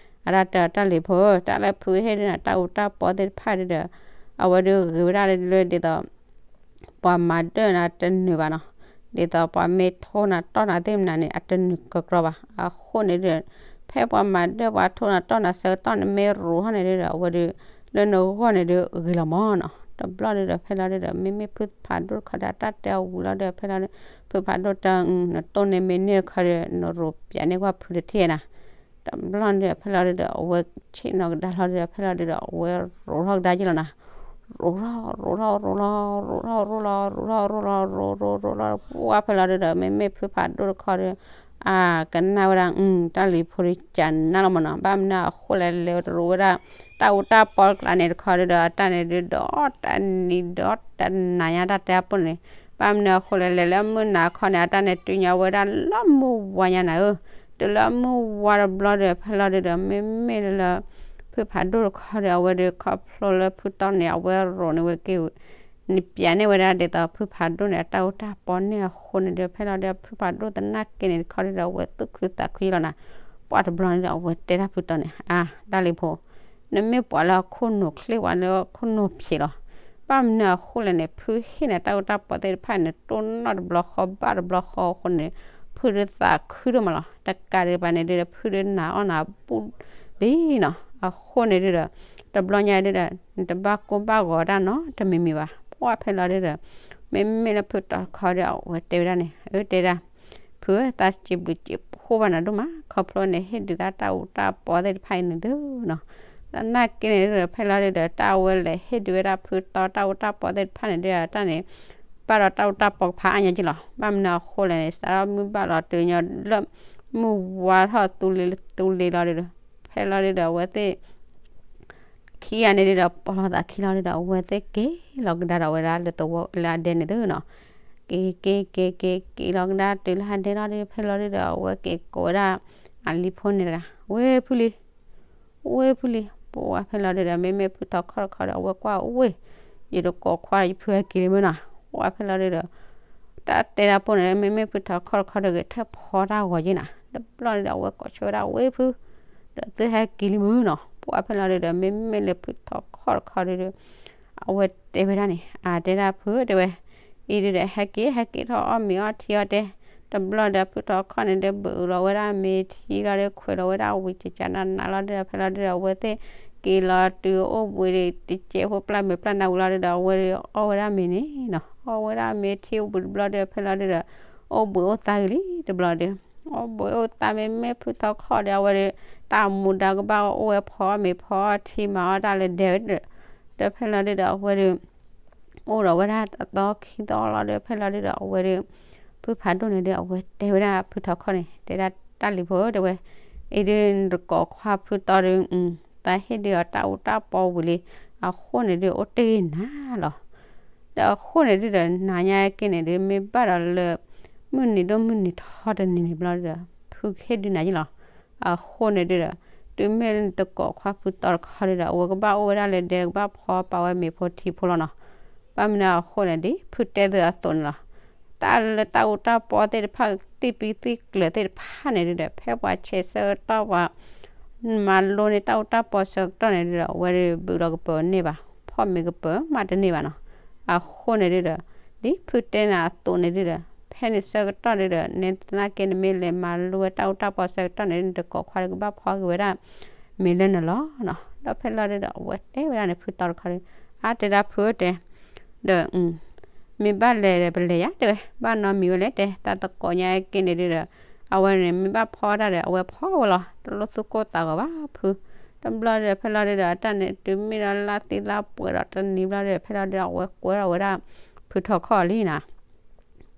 အတၢ်တဲတၢ်လံၤဖိ တၢ်လၢဖုဟ့ၣ်ဒုးနၤတၢ်အူတၢ်ပီသ့ၣ်တဖၣ်ဒုးဒီး အဝဲဒုးဂ့ၤဝဲဒၣ်လၢဒ်သိး ပှၤမၤဒၢၣ်နၤတနုာ်ဘၣ်နီၤ, ဒ်သိးပှၤမ့ၢ်ထိနၤတီၢ်နၤသ့ၣ်မနၤန့ၣ် အတနုာ်ကကြၢးဘၣ်. အဃိန့ၣ်ဒီး ဖဲပှၤမၤဒၢပှၤထိနၤတီၢ်နၤဆၢကတီၢ်န့ၣ် မ့ၢ်ရိးထီၣ်န့ၣ်ဒီး အဝဲဒီး လၢနဂီၢ်န့ၣ်ဒီးဂ့ၤလီၤမၢ်နီၤ. တဘျီဒီး ဖဲလီၤဒီး မ့မ့ၢ်ဖုဖးဒိၣ်တခီဒီး အတၢ်တဲအီၤဝံၤလီၤဒီး ဖဲလီၤဒီး ဖုဖးဒိၣ်တဲ နတိၢ်န့ၢ်မ့ၢ်န့ၢ်တခီဒီး နရိးပၠးန့ၢ်ကွၢ်ဖုတထံၣ်နၤ. တဘျီန့ၣ်ဒီး ဖဲလီၤဒီး အဝဲဆ့ၣ်နီၤကဒါလီၤဒီး ဖဲလီၤဒီး အဝဲရိးထီၣ်ကဒါက့ၤလီၤနၤ. ရိးထီၣ် ရိးထီၣ် ရိးထီၣ် ရိးထီၣ် ရိးလီၤ ရိးထီၣ် ရိးလီၤ ရိး ရိး ရိးလီၤ ပှၢ်ဖဲလီၤဒီး မ့မ့ၢ်ဖုဖးဒိၣ်တခီဒီး အကနၣ်ဝဲဒၣ် တၢ်လံၤဖိဒီးကနၣ်လီၤမၢ်နီၤ. ဘၣ်မနုၤအဃိလဲၣ် လဲၤတရိးဝဲဒၣ် တၢ်အူတၢ်ပီတကျါန့ၣ်တခီဒီး အတၢ်န့ၣ်ဒုးဒီးတနံၤဒီးတနၤညါတၢ်တဲအပူၤန့ၣ် ဘၣ်မနုၤအဃိလဲၣ် လဲၤလၢမုၢ်နၤခီန့ၣ် အတၢ်န့ၣ်တုၤညီဝဲဒၣ်လၢမုၢ်ဝါညါနၤဧၢ. တုၤလၢမုၢ်ဝါတဘျီဒီး ဖဲလီၤဒီး မ့မ့ၢ်လၢ ဖုဖးဒိၣ်တခီဒီး အဝဲဒီးခီဖျိလၢဖုတီန့ၣ် အဝဲရိးန့ၢ်ဝဲက့ၤ န့ၣ်ပၠးန့ၢ်ဝဲဒၣ်ဒ်သိးဖုဖးဒိၣ်န့ၣ် အတၢ်အူတၢ်ပီန့ၢ်အဃိန့ၣ်ဒီး ဖဲလီၤဒီး ဖုဖးဒိၣ်သနာ်က့န့ၣ်တခီဒီး အဝဲသူၣ်ခုသးခုလီၤနၤ. ပှၢ်တဘျီန့ၣ်ဒီး အဝဲတဲဒၣ်ဖုတီန့ၣ် အါ တၢ်လံၤဖိ နမ့ၢ်ပှၤလၢအခိၣ်နူာ်ချ့ဝဲလၢခိၣ်နူာ်ဖျဲးလီၤ. ဘၣ်မနုၤအဃိလဲၣ်န့ၣ် ဖုဟ့ၣ်နၤတၢ်အူတၢ်ပီသ့ၣ်တဖၣ်န့ၣ် တိၢ်နီၣ်တဘျီဃီဘၣ်တဘျီဃီအဃိန့ၣ် ဖုဒုးသးခုဒိၣ်မးလီၤ. တကးဒံးဘၣ်န့ၣ်ဒီး ဖုဒုးနာ်အီၣ်နၤဘူၣ်လံနီၤ. အဃိန့ၣ်ဒုးဒီး တဘျီညါဒုးဒီး နတဘၣ်ကိၢ်ဘၣ်ဂီၤတၢ်နီတမံၤမံၤဘၣ်. ပှၢ်ဖဲလီၤဒုးဒီး မ့မ့ၢ်လၢဖုတီတခီဒီး အဝဲတဲဝဲဒၣ်န့ၣ် အၢ တဲဒၣ် ဖုဧၢ သးစံးဘျုးစံးဖှိၣ်ဘၣ်နၤဒိၣ်မး ခီဖျိန့ၣ် ဟ့ၣ်ဒုးသးတၢ်အူတၢ်ပီသ့ၣ်တဖၣ်အံၤန့ၣ်သုနီၤ. သနာ်က့န့ၣ်ဒုးဒီး ဖဲလီၤဒုးဒီး တၢ်ဝဲလဲၤဟ့ၣ်ဒုးဝဲဒၣ်ဖုတီတၢ်အူတၢ်ပီသ့ၣ်တဖၣ်န့ၣ်ဒုးဒီး တၢ်န့ၣ် ဘၣ်ဒီးတၢ်အူတၢ်ပီကဖးအါညါက့လီၤ. ဘၣ်မနုၤအဃိလဲၣ်န့ၣ် စးထီၣ်မုၢ်ဘၣ်လီၤတုၤညီလၢ မုၢ်ဝါထီၣ်သူလ့ၤလီၤဒုးဒီး ဖဲလီၤဒုးဒီး အဝဲသ့ၣ် ခံဂၤန့ၣ်ဒုးဒီး ပိာ်လီၤသးခံလီၤဒုးဒီး အဝဲသ့ၣ်က့ၤလီၤကဒါဒီးဝဲဒၣ်လၢသဝီလၢအဒဲန့ၣ်သုနီၤ. က့ၤက့ၤက့ၤက့ၤက့ၤလီၤကဒါတုၤလၢအဒဲလီၤဒုး ဖဲလီၤဒုးဒီး အဝဲက့ၤကိးဝဲဒၣ် အလံၤဖိန့ၣ်တဂၤ ဝ့ၢ်ဖုလံ ဝ့ၢ်ဖုလံ. ပှၢ်ဖဲလီၤဒုးဒီး မ့မ့ၢ်ဖုထီခီၣ်တခီဒီး အဝဲကွၢ်ဝ့ၢ် ယတကိးခွါ ယဖုဟဲက့ၤလံမ့ၢ်နီၤ. ပှၢ်ဖဲလီၤဒုးဒီး တၢ်တဲတၢ်ပိၢ်န့ၣ် မ့မ့ၢ်ဖုထီခီၣ်တခီဒီး ဂဲၤထၢၣ်ဖီတၢ်ဂီၤက့ၤနၤ. တဘျီန့ၣ်ဒီး အဝဲကိးဆၢဝဲဒၣ်ဝ့ၢ်ဖု ဒီးသုဟဲက့ၤလံမုၢ်နီၤ. ပှၢ်ဖဲလီၤဒုးဒီး မ့မ့ၢ်လၢဖုထီခီၣ်တခီဒုးဒီး အဝဲတဲဝဲဒၣ်န့ၣ် အတဲဒၣ်ဖုတဲဝဲ အံၤဒုးဒီး ဟဲက့ၤ ဟဲက့ၤထီၣ်အီၣ်မ့ၤအီထံအီတဲ. တဘျီဒီး ဖုထီခီၣ်န့ၣ်ဒီး ဘုးအုးလီၤဝဲဒၣ်မ့ၤထံလီၤဒီး ခွဲးလီၤဝဲဒၣ်ဝံၤကကနးနးလီၤဒုးဒီး ဖဲလီၤဒုးဒီး အဝဲသ့ၣ်က့ၤလီၤတုၤအိၣ်ဘှံးတကဲးဖိပျၢ်မဲာ်ပျၢ်နါဝံၤလီၤဒုးဒီး အဝဲအီၣ်ဝဲဒၣ်မ့ၤန့ၣ်နီၤ. အီၣ်ဝဲဒၣ်မ့ၤထံအိၣ်ဘှံးတဘျီဒီး ဖဲလီၤဒုးဒီး အိၣ်ဘှံးအိၣ်သါဂ့ၤလံတဘျီဒီး အိၣ်ဘှံးအိၣ်သါ မ့မ့ၢ်ဖုထီခီၣ်ဒီး အဝဲဒီး တၢ်မူဒါကဘၣ်အိၣ်ဝဲဖီအီၣ်မ့ၤဖီအီၣ်ထံမၤအီၣ်တၢ်လၢဒဲဝဲဒီး ဒီးဖဲလီၤဒုးဒီး အဝဲဒီး အိၣ်ဒီးဝဲဒၣ်တသီခံသီလီၤဒီး ဖဲလီၤဒုးဒီးအဝဲဒီး ဖုဖးဒိၣ်န့ၣ်ဒီး အဝဲတဲဝဲဒၣ်ဖုထီခီၣ်န့ၣ် တဲဒၣ်တၢ်လံၤဖိတဲဝဲ အံၤဒုးနတကိးခွါဖုတီဒီး သးဟ့ၣ်ဒုးအီၤတၢ်အူတၢ်ပီဝံၤလံ အဃိန့ၣ်ဒုးအိၣ်တ့ၢ်နၤလီၤ. ဒီးအဃိန့ၣ်ဒုးဒီး နၤညါက့န့ၣ်ဒုး မ့ၢ်ဘၣ်ဒီးလၢ မုၢ်နံၤဒိၣ်မုၢ်နံၤထီတနံၤန့ၣ်ဘျီဒီး ဖုကဟ့ၣ်ဒုးနၤယ့လီၤ. အဃိန့ၣ်ဒုးဒီး တုၤမ့ၢ်လၢနတကိးခွါဖုတီတခီဒုးဒီး အဝဲကဘၣ်အိၣ်ဝဲဒၣ်လၢဒဲ ကဘၣ်ဖီပာ်ဝဲမ့ၤဖိထံဖိလီၤနီၤ. ဘၣ်မနုၤအဃိလဲၣ် ဒ်ဖုတဲသုအသိးန့ၣ်လီၤ. တၢ်လၢတၢ်အူတၢ်ပီသ့ၣ်တဖၣ် သ့ၣ်ပံသ့ၣ်ကျၢၤသ့ၣ်တဖၣ်န့ၣ်ဒုးဒီး ဖဲပှၤဆဲးဆၢကတီၢ်ပှၤ မၤလိန့ၢ်တၢ်အူတၢ်ပီဆၢကတီၢ်န့ၣ်ဒုးဒီး အဝဲဒုးဘုးလီၤကပၢၤန့ၢ်ဘၣ် ဖီၣ်မ့ၤကပၢၤမးတန့ၢ်ဘၣ်နီၤ. အဃိန့ၣ်ဒုးဒီး ဒ်ဖုတဲနၤအသိးန့ၣ်ဒုးဒီး ဖဲန့ၣ်ဆၢကတီၢ်ဒုးဒီး နဲသနာ်က့နမ့ၢ်လဲၤမၤလိဝဲတၢ်အူတၢ်ပီဆၢကတီၢ်န့ၣ် နတကိးခွါဒီးကဘၣ်ဖီက့ၤဝဲဒၣ် မ့ၤလၢနလီၤနီၤ. ဒီးဖဲလီၤဒုးဒီး အဝဲတဲဝဲဒၣ်န့ၣ် ဖုတီတခီဒီး အါတဲဒၣ်ဖုတဲ ဒီး မ့ၢ်ဘၣ်လဲၤဒီးပလဲၤယါတဲဝဲ ဘၣ်နီတမံၤဝဲလဲၣ်တဲ တၢ်သကိးညါက့န့ၣ်ဒုးဒီး အဝဲန့ၣ်မ့ၢ်ဘၣ်ဖီတၢ်ဒီး အဝဲဖီဝဲလီၤ တလိၣ်သူၣ်ကိၢ်သးဂီၤဘၣ်ဖု. တဘျီဒီးဖဲလီၤဒုးဒီး အတၢ်န့ၣ် တုၤမ့ၢ်ဒီးလါသ့လါပှဲၤဒီးတနံၤဘျီဒီး ဖဲလီၤဒုးဒီး အဝဲကွဲထီၣ်ဝဲဒၣ်ဖုထီခီၣ်လံနီၤ.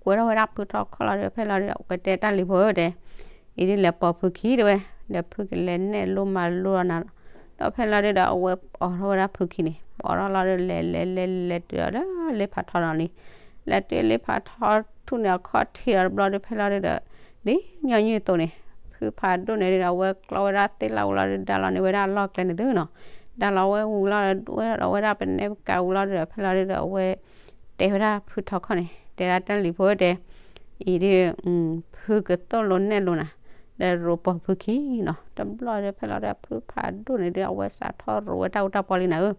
ကွဲထီၣ်ဝဲဒၣ်ဖုထီခီၣ်လီၤဒီး ဖဲလီၤဒုးဒီး အဝဲတဲတၢ်လံၤဖိတဲ အံၤဒုးလဲၤပိာ်ဖုခံတဲဝဲ ဒီးဖုကလဲၤနဲၣ်လိမၤလိအီၤနၤလီၤ. ဒီးဖဲလီၤဒုးဒီး အဝဲအိးထီၣ်ဝဲဒၣ်ဖုခံန့ၣ် အိးထီၣ်လီၤဒီး လဲၤလဲၤလဲၤလဲၤတုၤဒီးလၢလ့ဖးထီနီၤလံ. လဲၤတုၤလ့ဖးထီထူၣ်န့ၣ်အခီၣ်ထံးဒီးတဘျီဒီး ဖဲလီၤဒုးဒီး ဒ်ညီနုၢ်အသိးန့ၣ် ဖုဖးဒိၣ်န့ၣ်ဒုးဒီး အဝဲကျီဝဲဒၣ်သ့ၣ်လၣ်ဝံၤလီၤဒီး ဒါလီၤန့ၢ်ဝဲဒၣ်အလီၢ်ကျဲန့ၣ်သုနီၤ. ဒါလီၤဝဲဝံၤလီၤဒီး ဝဲဒီးဝဲဒၣ်ပနဲပကၤဝံၤလီၤဒီး ဖဲလီၤဒုးဒီး အဝဲ တဲဝဲဒၣ်ဖုထီခီၣ်န့ၣ် တဲဒၣ်တၢ်လံၤဖိတဲ အံၤဒုး ဖုကသိၣ်လိနဲၣ်လိနၤ ဒီးရိးပိာ်ဖုခံနီၤ. တဘျီဒီးဖဲလီၤဒီး ဖုဖးဒိၣ်န့ၣ်ဒုး အဝဲစးထီၣ်ရိးဝဲတၢ်အူတၢ်ပီလံနၤဧၢ.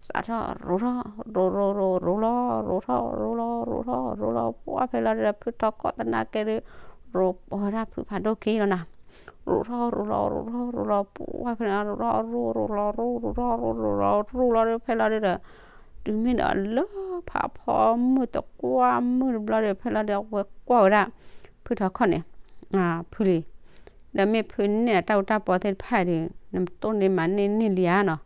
စးထီၣ်ရိၤထီၣ် ရိၤရိၤရိၤရိၤလီၤ ရိၤထီၣ်ရိၤလီၤ ရိၤထီၣ်ရိၤလီၤ ပှၢ်ဖဲလီၤဒုဒီး ဖုထီခီၣ်သနာ်က့ဒီး ရိၤပိာ်ဝဲဒၣ်ဖုဖးဒိၣ်ခံလီၤနၤ, ရိၤထီၣ်ရိၤလီၤ ရိၤထီၣ်ရိၤလီၤ ပှၢ်ဖဲလီၤ ရိၤထီၣ်ရိၤရိၤလီၤ ရိၤရိၤရိၤလီၤ ရိၤလီၤဒုဖဲလီၤဒုဒီး တုၤမ့ၢ်ဒီးလၢဖးဖီမုၢ်တကွၢ်မုၢ်တဘျီဒီး ဖဲလီၤဒုဒီး အဝဲကွၢ်ဝဲဒၣ် ဖုထီခီၣ်န့ၣ် ဖုလံၤ ဒီးမ့ၢ်ဖုနဲၣ်တၢ်အူတၢ်ပီသ့ၣ်တဖၣ်ဒီး နတိၢ်န့ၢ်မၤန့ၢ်န့ၢ်လံဧါနီၤ,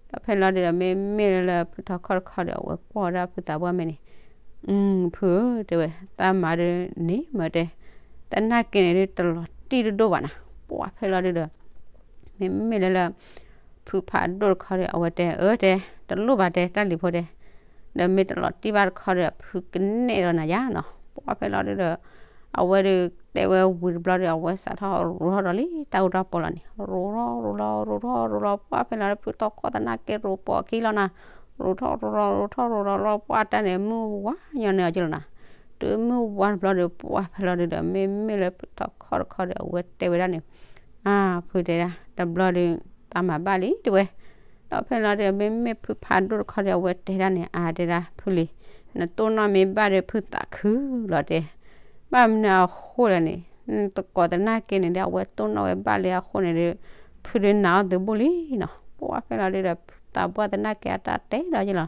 ဒီးဖဲလီၤဒုဒီး မ့မ့ၢ်လၢလၢဖုထီခီၣ်တခီဒီး အဝဲကွၢ်ဝဲဒၣ်ဖုသးပှၢ်မဲာ်န့ၣ်, ဖုဧၢ တဲဝဲ သးမၤဒုန့ၣ်မ့ၢ်တဲ သနာ်က့န့ၣ်ဒု တလီၤတံၢ်တဒိၣ်ဘၣ်နၤ, ပှၢ်ဖဲလီၤဒုဒီး မ့မ့ၢ်လၢလၢ ဖုဖးဒိၣ်တခီဒီး အဝဲတဲ အၢ တဲ တလိၣ်ဘၣ်တဲ တၢ်လံၤဖိတဲ, ဒီးမ့ၢ်တလီၤတံၢ်ဘၣ်တခီဒီး ဖုကနဲၣ်ဒီးနၤယါနီၤ, ပှၢ်ဖဲလီၤဒုဒီး အဝဲဒု တဲဝဲဝံၤတဘျီဒီး အဝဲစးထီၣ်ရိၤထီၣ်ဒီးလံ တၢ်အူတၢ်ပီလီၤန့ၣ် ရိၤထီၣ်ရိၤလီၤ ရိၤထီၣ်ရိၤလီၤ ပှၢ်ဖဲလီၤဒု ဖုထီခီၣ်သနာ်က့ရိၤပိာ်ခံလီၤနၤ, ရိၤထီၣ်ရိၤလီၤ ရိၤထီၣ်ရိၤလီၤလီၤ ပှၢ်တၢ်န့ၣ် မုၢ်ဝါညီန့ၣ်အီၤကလီၤနၤ, တုၤမုၢ်ဝါတဘျီဒီး ပှၢ်ဖဲလီၤဒုဒီး မ့မ့ၢ်လၢဖုထီခီၣ်တခီဒီး အဝဲတဲဝဲဒၣ်န့ၣ် အါ ဖုတဲဒၣ် တဘျီဒီး သးမၤဘၣ်လံ တဲဝဲ, ဒီးဖဲလီၤဒုဒီး မ့မ့ၢ်ဖုဖးဒိၣ်တခီဒီး အဝဲတဲဒၣ်န့ၣ် အါ တဲဒၣ် ဖုလံၤ နတိၢ်နီၣ်မ့ၢ်ဘၣ်ဒီး ဖုသးခုလီၤတဲ, ဘၣ်မနုၤအဃိလဲၣ်န့ၣ် နသကိးသနာ်က့န့ၣ်ဒီး အဝဲတိၢ်နီၣ်ဝဲဘၣ်လံအဃိန့ၣ်ဒီး ဖုဒုနာ်အီၤသုးဘူးလံနီၤ, ပှၢ်ဖဲလီၤဒုဒီး သးပှၢ်သနာ်က့အတၢ်တဲဒီးယလီၤ,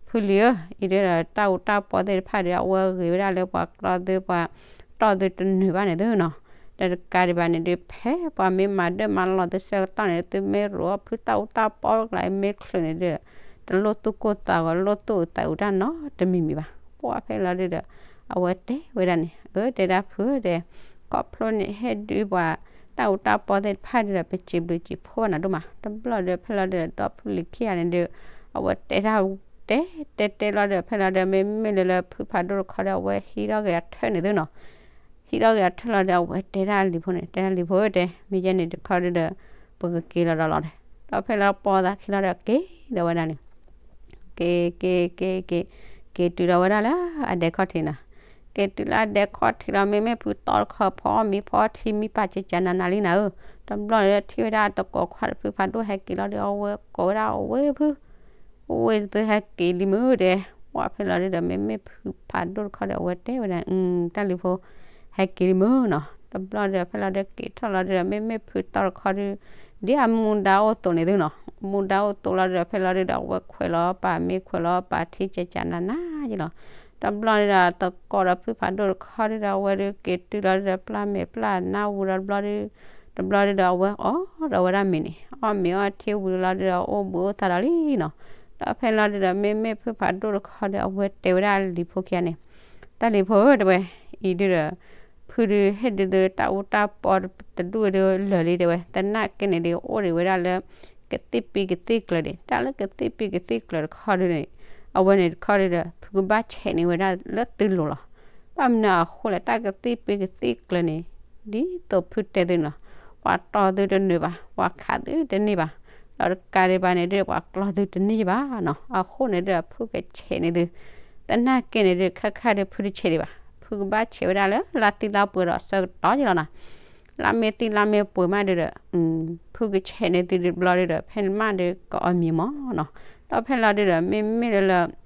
ဖုလံၤဧၢ အံၤဒုဒီး တၢ်အူတၢ်ပီသ့ၣ်တဖၣ်ဒီး အဝဲဂ့ၤဝဲဒၣ်လၢပှၤကျီသု ပှၤတီၢ်သုတနုာ်ဘၣ်န့ၣ်သုနီၤ, ဒီးတကးဒံးဘၣ်န့ၣ်ဒု ဖဲပှၤမ့ၢ်မၤဒၢၣ်မၤလီၤသုဆၢကတီၢ်န့ၣ် သုမ့ၢ်ရိၤအီၣ်ဖုတၢ်အူတၢ်ပီတကျါ မ့ၢ်ချုးန့ၣ်ဒီး တလိၣ်သူၣ်ကိၢ်သးဂီၤ လိၣ်သူၣ်အုးသးအုးတၢ်နီတမံၤမံၤဘၣ်, ပှၢ်ဖဲလီၤဒုဒီး အဝဲတဲဝဲဒၣ်န့ၣ် အၢ တဲဒၣ်ဖုဧၢတဲ, ခီဖျိန့ၣ်ဟ့ၣ်ဒုပှၤ တၢ်အူတၢ်ပီသ့ၣ်တဖၣ်ဒုဒီး ပစံးဘျုးစံးဖှိၣ်ဘၣ်နၤဒိၣ်မး, တဘျီဒီးဖဲလီၤဒုဒီး ဒီဖုလံၤခံဂၤန့ၣ်ဒု အဝဲတဲတၢ် တဲတဲတဲလီၤဒီး ဖဲလီၤဒုဒီး မ့မ့ၢ်လၢလၢဖုဖးဒိၣ်တခီဒီး အဝဲဟံးထီၣ်က့ၤအထၢၣ်န့ၣ်သုနီၤ, ဟံးထီၣ်က့ၤအထၢၣ်လီၤဒီး အဝဲတဲဒၣ်လံၤဖိန့ၣ် တဲဒၣ်လံၤဖိဧၢတဲ မ့ၢ်ယဲန့ၣ်တခီဒုဒီး ပကက့ၤလီၤဒီးလီၤတဲ, ဒီးဖဲလီၤပိာ်သးခံလီၤဒီးက့ၤဒီးဝဲဒၣ်န့ၣ် က့ၤ က့ၤ က့ၤ က့ၤ က့ၤတုၤဒီးဝဲဒၣ်လၢအဒဲခီၣ်ထံးနီၤ, က့ၤတုၤလၢအဒဲခီၣ်ထံးလီၤ မ့မ့ၢ်ဖုတီတခီ ဖီမ့ၤဖီထံမံပာ်ကကနးနးလံနၤဧၢ, တဘျီန့ၣ်ဒီးထံၣ်ဝဲဒၣ်တကိးခွါတဖုဖးဒိၣ်ဟဲက့ၤလီၤဒီး အဝဲကိးဝဲဒၣ်အဝဲဖု ဝ့ၢ်သုဟဲက့ၤလံမုၢ်တဲ, ပှၢ်ဖဲလီၤဒုဒီး မ့မ့ၢ်ဖုဖးဒိၣ်တခီဒီး အဝဲတဲဝဲဒၣ် တၢ်လံၤဖိ ဟဲက့ၤလံမုၢ်နီၤ, တဘျီဒီးဖဲလီၤဒုက့ၤထီၣ်လီၤဒုဒီး မ့မ့ၢ်ဖုတီတခီဒု ဒ်အမူဒါအိၣ်သိးန့ၣ်သုနီၤ, မူဒါအိၣ်သိးလီၤဒုဒီး ဖဲလီၤဒုဒီး အဝဲခွဲးလီၤပာ်မ့ၤခွဲးလီၤပာ်ထံကကနးနးယလီၤ, တဘျီန့ၣ်ဒီး တကိးဒီးဖုဖးဒိၣ်တခီဒုဒီး အဝဲဒုက့ၤတုၤလီၤဒုဒီး ပျၢ်မဲာ်ပျၢ်နါဝံၤဒီးတဘျီဒု တဘျီဒုဒီး အဝဲအီၣ်ဒီးဝဲဒၣ်မ့ၤန့ၣ် အီၣ်မ့ၤအီထံဝံၤလီၤဒုဒီး အိၣ်ဘှံးအိၣ်သါဒီးလံနီၤ, ဒီးဖဲလီၤဒုဒီး မ့မ့ၢ်ဖုဖးဒိၣ်တခီဒီး အဝဲတဲဝဲဒၣ်လံၤဖိခံဂၤန့ၣ် တၢ်လံၤဖိဧၢတဲဝဲ, အံၤဒုဒီး ဖုဒုဟ့ၣ်ဒုသုတၢ်အူတၢ်ပီတဒူၣ်ဝဲဒုလၢာ်လံတဲဝဲ, သနာ်က့န့ၣ်ဒု အိၣ်ဒံးဝဲဒၣ်လၢ ကသံၣ်ပ့ကသံၣ်ကျၢၤဒံး, တၢ်လၢကသံၣ်ပ့ကသံၣ်ကျၢၤတခီဒုန့ၣ် အဝဲန့ၣ်တခီဒုဒီး ဖုကဘၣ်ဆဲးန့ၢ်ဝဲဒၣ်လၢသုလိၤလီၤ, ဘၣ်မနုၤအဃိလဲၣ် တၢ်ကသံၣ်ပ့ကသံၣ်ကျၢၤန့ၣ် ဒ်သိးဖုတဲသုန့ၣ်လီၤ, ပှၤတီၢ်သုတနုာ်ဘၣ်, ပှၤခးသုတန့ၢ်ဘၣ်, ဒီးတကးဒံးဘၣ်န့ၣ်ဒု ပှၤကျီသုတန့ၢ်ဘၣ်နီၤ, အဃိန့ၣ်ဒု ဖုကဆဲးန့ၢ်သု, သနာ်က့န့ၣ်ဒု ခဲခါဒု ဖုတဆဲးဒံးဘၣ်, ဖုကဘၣ်ဆဲးဝဲဒၣ်လၢလါသံလါပှဲၤဒီးအဆၢကတီၢ်ယလီၤနီၤ, လါမ့ၢ်သံလါမ့ၢ်ပှဲၤမးဒုဒီး ဖုကဆဲးန့ၢ်သုဒုတဘျီဒုဒီး ဖဲန့ၣ်မးဒု ကအီၣ်မ့ၤမးနီၤ, ဒီးဖဲလီၤဒုဒီး မ့မ့ၢ်လၢလၢ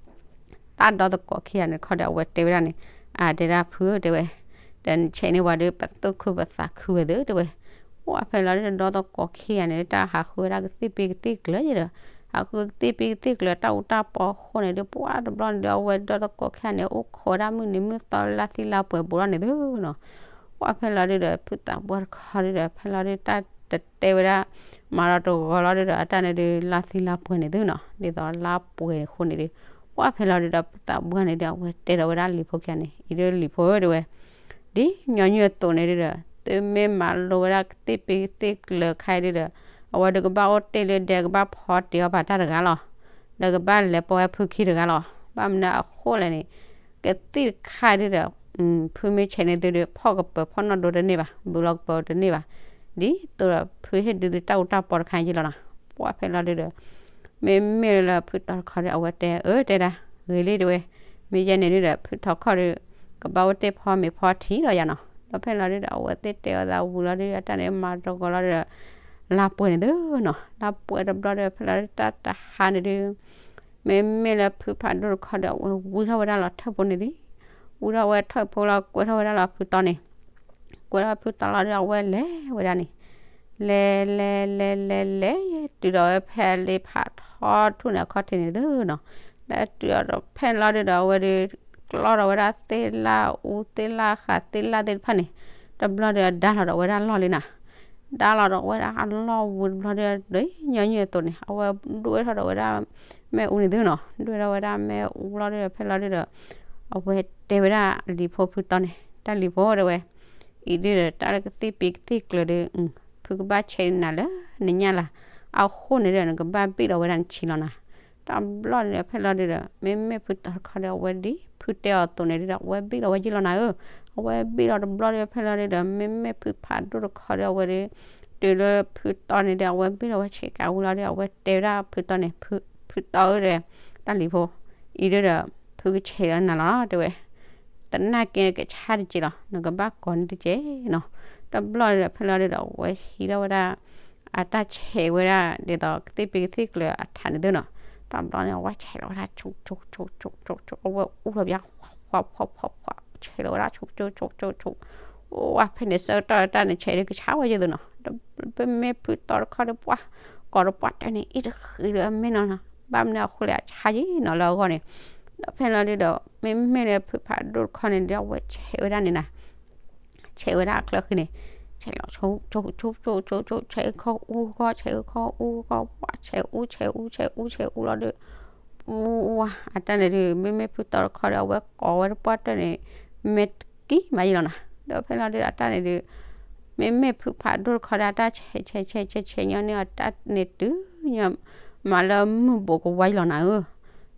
တၢ်ဒီသကိးခံဂၤန့ၣ်တခီဒီး အဝဲတဲဝဲဒၣ်န့ၣ်, အတဲဒၣ်ဖုဧၢတဲဝဲ, ဒီးနဆဲးန့ၢ်ဝဲဒု ပသူၣ်ခုပသးခုဝဲသ့တဲဝဲ, ပှၢ်ဖဲလီၤဒုဒီး ဒီသကိးခံဂၤန့ၣ် တၢ်ဟးဃုဝဲဒၣ်ကသံၣ်ပ့ကသံၣ်ကျၢၤယဒီး, ဟးဃုကသံၣ်ပ့ကသံၣ်ကျၢၤတၢ်အူတၢ်ပီအဃိန့ၣ်ဒု ပှၢ်တဘျီန့ၣ်ဒု အဝဲဒီသကိးခံဂၤန့ၣ် အိၣ်ခိးဝဲဒၣ်မုၢ်နံၤမုၢ်သီလါသံလါပှဲၤဘူးထီၣ်န့ၣ်သုနီၤ, ပှၢ်ဖဲလီၤဒုဒီး ဖုသးပှၢ်တခီဒုဒီး ဖဲလီၤဒု တၢ်တတဲဝဲဒၣ် မၤဒီးတဂီၤလီၤဒုဒီး အတၢ်န့ၣ်ဒု လါသံလါပှဲၤန့ၣ်သုနီၤ, ဒ်သိးလါပှဲၤန့ၣ်အဃိန့ၣ်ဒု ပှၢ်ဖဲလီၤဒုဒီး ဖုသးပှၢ်န့ၣ်ဒု အဝဲတဲဒီးဝဲဒၣ်လံၤဖိခံဂၤန့ၣ် အံၤဒု လံၤဖိဧၢတဲဝဲ, ဒ်ညီနုၢ်အသိးန့ၣ်ဒုဒီး သုမ့ၢ်မၤလိဝဲဒၣ်ကသံၣ်ပ့ကသံၣ်ကျၢၤခါအံၤဒုဒီး အဝဲဒုကဘၣ်အိၣ်တ့ၢ်လၢဒဲကဘၣ်ဖီတ့ၢ်အီၣ်ပာ်တၢ်တဂၤလီၤ, ဒီးကဘၣ်လဲၤပိာ်ဝဲဖုခံတဂၤလီၤ, ဘၣ်မနုၤအဃိလဲၣ်န့ၣ် ကသံၣ်တခါဒုဒီး ဖုမ့ၢ်ဆဲးန့ၢ်သုဒု ဖီၣ်ကပၢၤဖီၣ်နီၣ်ဒိတန့ၢ်ဘၣ်, ဘုးလီၤကပၢၤတန့ၢ်ဘၣ်, ဒ်သိးဒီးဖုဟ့ၣ်ဒုသုတၢ်အူတၢ်ပီတခါအံၤယလီၤနီၤ, ပှၢ်ဖဲလီၤဒုဒီး မ့မ့ၢ်လၢဖုတီၤတခီဒီး အဝဲတဲ အၢ တဲဒၣ် ဂ့ၤလံတဲဝဲ, မ့ၢ်ယဲန့ၣ်ဒုဒီး ဖုတီၤခီဒီး ကဘၣ်အိၣ်တ့ၢ်ဖီမ့ၤဖီထံလီၤယၤနီၤ, ဒီးဖဲလီၤဒုဒီး အဝဲသ့ၣ်တဲအီၤသးဝံၤလီၤဒုဒီး အတၢ်န့ၣ်မၤတဂီၤလီၤဒုဒီး လါပှဲၤန့ၣ်သုနီၤ, လါပှဲၤတဘျီဒီး ဖဲလီၤဒုတၢ်တဟါန့ၣ်ဒု မ့မ့ၢ်လၢဖုဖးဒိၣ်တခီဒီး အဝဲဝံထီၣ်ဝဲဒၣ်လီၤထၢၣ်ဖိန့ၣ်လံ. ဝံထီၣ်ဝဲထၢၣ်ဖိလီၤ ကွဲထီၣ်ဝဲဒၣ်လီၤဖုတီန့ၣ်, ကွဲထီၣ်ဖုတီလီၤဒီး အဝဲလဲၤဝဲဒၣ်န့ၣ်, လဲၤလဲၤလဲၤလဲၤလဲၤ တုၤဒီးဝဲဖဲလ့ဖးထီထူၣ်န့ၣ် အခီၣ်ထံးန့ၣ်သုနီၤ, လဲၤတုၤဒီးဖဲန့ၣ်လီၤဒုဒီး အဝဲဒီး ကျီဒီးဝဲဒၣ်သ့ၣ်လၣ်အူသ့ၣ်လၣ်ဃးသ့ၣ်လၣ်သ့ၣ်တဖၣ်န့ၣ်, တဘျီဒီးဒါလီၤဒီးဝဲဒၣ်လီၢ်လံနၤ, ဒါလီၤဒီးဝဲဒၣ်အလီၢ်ဝံၤတဘျီဒီး ဒ်ညီနုၢ်အသိးန့ၣ် အဝဲဒွဲထီၣ်ဒီးဝဲဒၣ် မ့ၣ်အူန့ၣ်သုနီၤ, ဒွဲထီၣ်ဝဲဒၣ်မ့ၣ်အူလီၤဒီး ဖဲလီၤဒုဒီး အဝဲတဲဝဲဒၣ်လံၤဖိဖုတီန့ၣ်, တၢ်လံၤဖိတဲဝဲ, အံၤဒုဒီး တၢ်လၢကသ့ၣ်ပံၤကသ့ၣ်ကျၢၤဒီး ဖုကဘၣ်ဆဲးနၤလၢနညၣ်လၢ်, အဃိန့ၣ်ဒီး နကဘၣ်ဘ့ၣ်ဒီးဝဲဒၣ်နဆံးလီၤနၤ. တဘျီန့ၣ်ဒီး ဖဲလီၤဒုဒီး မ့မ့ၢ်ဖုတီတခီဒီး အဝဲဒ်ဖုတဲအီၤအသိးန့ၣ်ဒုဒီး အဝဲဘ့ၣ်ဒီးဝဲယံာ်လီၤနၤဧၢ, အဝဲဘ့ၣ်ဒီးတဘျီဒီး ဖဲလီၤဒုဒီး မ့မ့ၢ်ဖုဖးဒိၣ်တခီဒီး အဝဲဒီး တုၤလၢဖုတီန့ၣ်ဒီး အဝဲဘ့ၣ်ဒီးဝဲဆံးကးဝံၤလီၤဒီး အဝဲတဲဝဲဒၣ်ဖုတီန့ၣ်, ဖုတီဧၢဒီး တၢ်လံၤဖိ, အံၤဒုဒီး ဖုကဆဲးလီၤနၤလီၤ တဲဝဲ, သနာ်က့ကဆါတကဲးလီၤ နကဘၣ်ကိးန့ၢ်တကဲးနီၤ. တဘျီဒီး ဖဲလီၤဒုဒီး အဝဲဟံးထီၣ်ဝဲဒၣ် အတၢ်ဆဲးဝဲဒၣ် ဒ်သိးကသ့ၣ်ပံၤကသ့ၣ်ကျၢၤအထးန့ၣ်သုနီၤ, တဘျီန့ၣ် အဝဲဆဲးလီၤဝဲဒၣ် ဆူးဆူးဆူးဆူးဆူး အဝဲအူလီၤပျၢ် ဖှီၣ်ဖှီၣ်ဖှီၣ်ဖှီၣ် ဆဲးလီၤဝဲဒၣ် ဆူးဆူးဆူးဆူးဆူး, အိၣ်ဝဲဖဲန့ၣ် ဆၢကတီၢ်တၢ်န့ၣ်ဆဲးဒုးကဆါဝဲယဲၢ်သုနီၤ, ဒီးမ့မ့ၢ်ဖုတီတခီဒီး ပှၤ ကိးဒီးပှၤတၢၢ်န့ၣ် အ့ၣ်တဃံးဒီးအမဲာ်နီၤနီၤ, ဘၣ်မနုၤအဃိလဲၣ် အဆါယံာ်နီၤလၢအဂီၢ်န့ၣ်, ဒီးဖဲလီၤဒုဒီး မ့မ့ၢ်လၢဖုဖးဒိၣ်တခီန့ၣ်ဒီး အဝဲဆဲးဝဲဒၣ်န့ၣ်နၤ ဆဲးဝဲဒၣ်အချၢဃံန့ၣ်, ဆဲးလီၤ ဆူးဆူးဆူးဆူး ဆဲးခီအူဂီၢ် ဆဲးခီအူဂီၢ် ပှၤဆဲးအူ ဆဲးအူ ဆဲးအူ ဆဲးအူလီၤဒီး ပှၤ အတၢ်န့ၣ်ဒုး မ့မ့ၢ်ဖုတီတခီဒီး အဝဲကိးဝဲတပှၢ်တၢၢ်န့ၣ် မဲာ်တကံၢ်မးယံာ်လီၤနၤ, ဒီးဖဲလီၤဒုဒီး အတၢ်န့ၣ်ဒုး မ့မ့ၢ်ဖုဖးဒိၣ်တခီဒီး အတၢ်ဆဲးဆဲးဆဲးဆဲးဆဲးညီန့ၢ်အီၤ တၢ်န့ၣ်တုၤညီ မးလၢမုၢ်ဘူးကဝါယံာ်လီၤနၤဧၢ,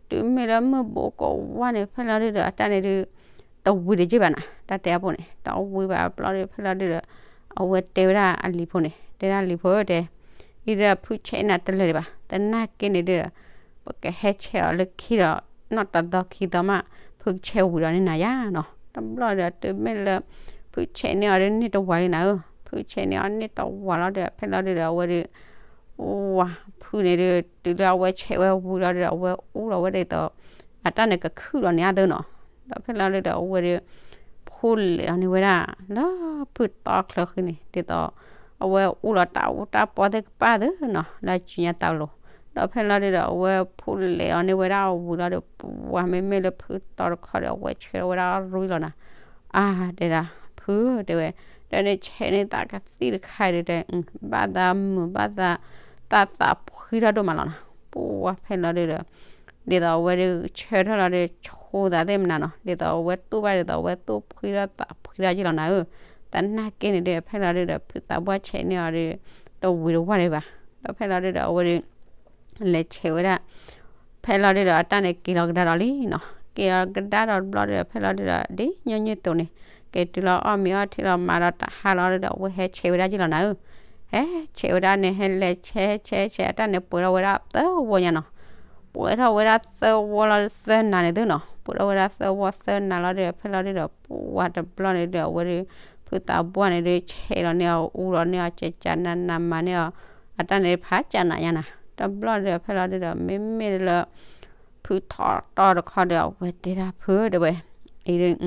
တုၤမ့ၢ်လၢမုၢ်ဘူးကဝါန့ၣ် ဖဲလီၤဒုဒီး အတၢ်န့ၣ်ဒုး တဝံၤတယံာ်ဘၣ်နၤ တၢ်တဲအပူၤန့ၣ် တဝံၤဘၣ်ဘျီဒီး ဖဲလီၤဒုဒီး အဝဲတဲဝဲဒၣ်အလံၤဖိန့ၣ် တဲဒၣ်လံၤဖိဧၢတဲ အံၤဒီးဖုဆဲးနၤတလၢာ်ဒံးဘၣ် သနာ်က့န့ၣ်ဒုဒီး ပကဟဲဆဲးအီၤလၢခံဒီး နီၢ်တသီခံသီမး ဖုကဆဲးဝံၤဒီးန့ၢ်နၤယါနီၤ, တဘျီဒီးတုၤမ့ၢ်လၢ ဖုဆဲးန့ၢ်အီၤဒုးန့ၢ်တဝံၤလံနၤဧၢ, ဖုဆဲးန့ၢ်အီၤန့ၢ်တဝံၤလီၤဒီး ဖဲလီၤဒုဒီး အဝဲဒုး ဝၤ ဖုန့ၣ်ဒုး တုၤလၢအဝဲဆဲးဝဲဝံၤလီၤဒီး အဝဲအူလီၤဝဲဒ်သိး အတၢ်န့ၣ်ကခုၣ်လီၤန့ၣ်အါသုနီၤ, ဒီးဖဲလီၤဒုဒီး အဝဲဒုး ဖူလဲးလီၤန့ၢ်ဝဲဒၣ် လၢဖုတီချၢဃံန့ၣ် ဒ်သိး အဝဲအူလီၤတၢ်အူတၢ်ပီသ့ၣ်တဖၣ်သုနီၤ လၢအစုညါတၢ်လိၤ, ဒီးဖဲလီၤဒုဒီး အဝဲဖူလဲးလီၤန့ၢ်ဝဲဒၣ်အဝံၤလီၤဒီး ပှၤမ့မ့ၢ်လၢဖုတီတခီဒီး အဝဲဆဲးလီၤဝဲဒၣ်အရူလီၤနၤ အါ တဲဒၣ် ဖုတဲဝဲ, ဒီးန့ၣ်ဆဲးန့ၢ်သးကသံၣ်တခါဒီး ဘၣ်သးမုာ်ဘၣ်သး သးသးဖှံထီၣ်ဒိၣ်မးလီၤနၤ, ပှၤဖဲလီၤဒုဒီး ဒ်သိးအဝဲဒုးဆၢထၢၣ်လီၤဒီး ဆူသးသ့ၣ်မနုၤနီၤ ဒ်သိးအဝဲတူၢ်ဘၣ်ဒ်သိးအဝဲတူၢ်ဖှံထီၣ်သးဖှံထီၣ်ယံာ်လီၤနၤဧၢ, သနာ်က့န့ၣ်ဒုး ဖဲလီၤဒုဒီး ဖုသးပှၢ်ဆဲးန့ၢ်အီၤဒီး တဝံၤတဝါဒံးဘၣ်, ဒီးဖဲလီၤဒုဒီး အဝဲဒုး လဲၤဆဲးဝဲဒၣ် ဖဲလီၤဒုဒီး အတၢ်န့ၣ်က့ၤလီၤကဒါဒီးလံနီၤ, က့ၤလီၤကဒါဒီးတဘျီဒီး ဖဲလီၤဒုဒီး ဒ်ညီနုၢ်အသိးန့ၣ် က့ၤတုၤလီၤအီၣ်မ့ၤအီထံလီၤမၤဒီးတၢ်ဟါလီၤဒုဒီး အဝဲဟဲဆဲးဝဲဒၣ်ယံာ်လီၤနၤဧၢ, ဟဲဆဲးဝဲဒၣ်န့ၣ် ဟဲလဲၤဆဲးဆဲးဆဲး အတၢ်န့ၣ်ပှဲၤထီၣ်ဝဲဒၣ်သၢဝီညါနီၤ, ပှဲၤထီၣ်ဝဲဒၣ်သၢဝီလီၤသၢနၤန့ၣ်သုနီၤ, ပှဲၤထီၣ်ဝဲဒၣ်သၢဝီသၢနၤလီၤဒီး ဖဲလီၤဒုဒီး ပှၤတဘျီန့ၣ်ဒီး အဝဲဒုး ဖုသးပှၢ်န့ၣ်ဒုး ဆဲးလီၤန့ၢ်အီၤ အူလီၤန့ၢ်အီၤ ကကနးနးမၤန့ၢ်အီၤ အတၢ်န့ၣ်ဖးကနးညါနၤ, တဘျီဒီး ဖဲလီၤဒုဒီး မ့မ့ၢ်လၢ ဖုထီတီတခီဒီး အဝဲတဲဒၣ်ဖုတဲဝဲ, အံၤဒုး န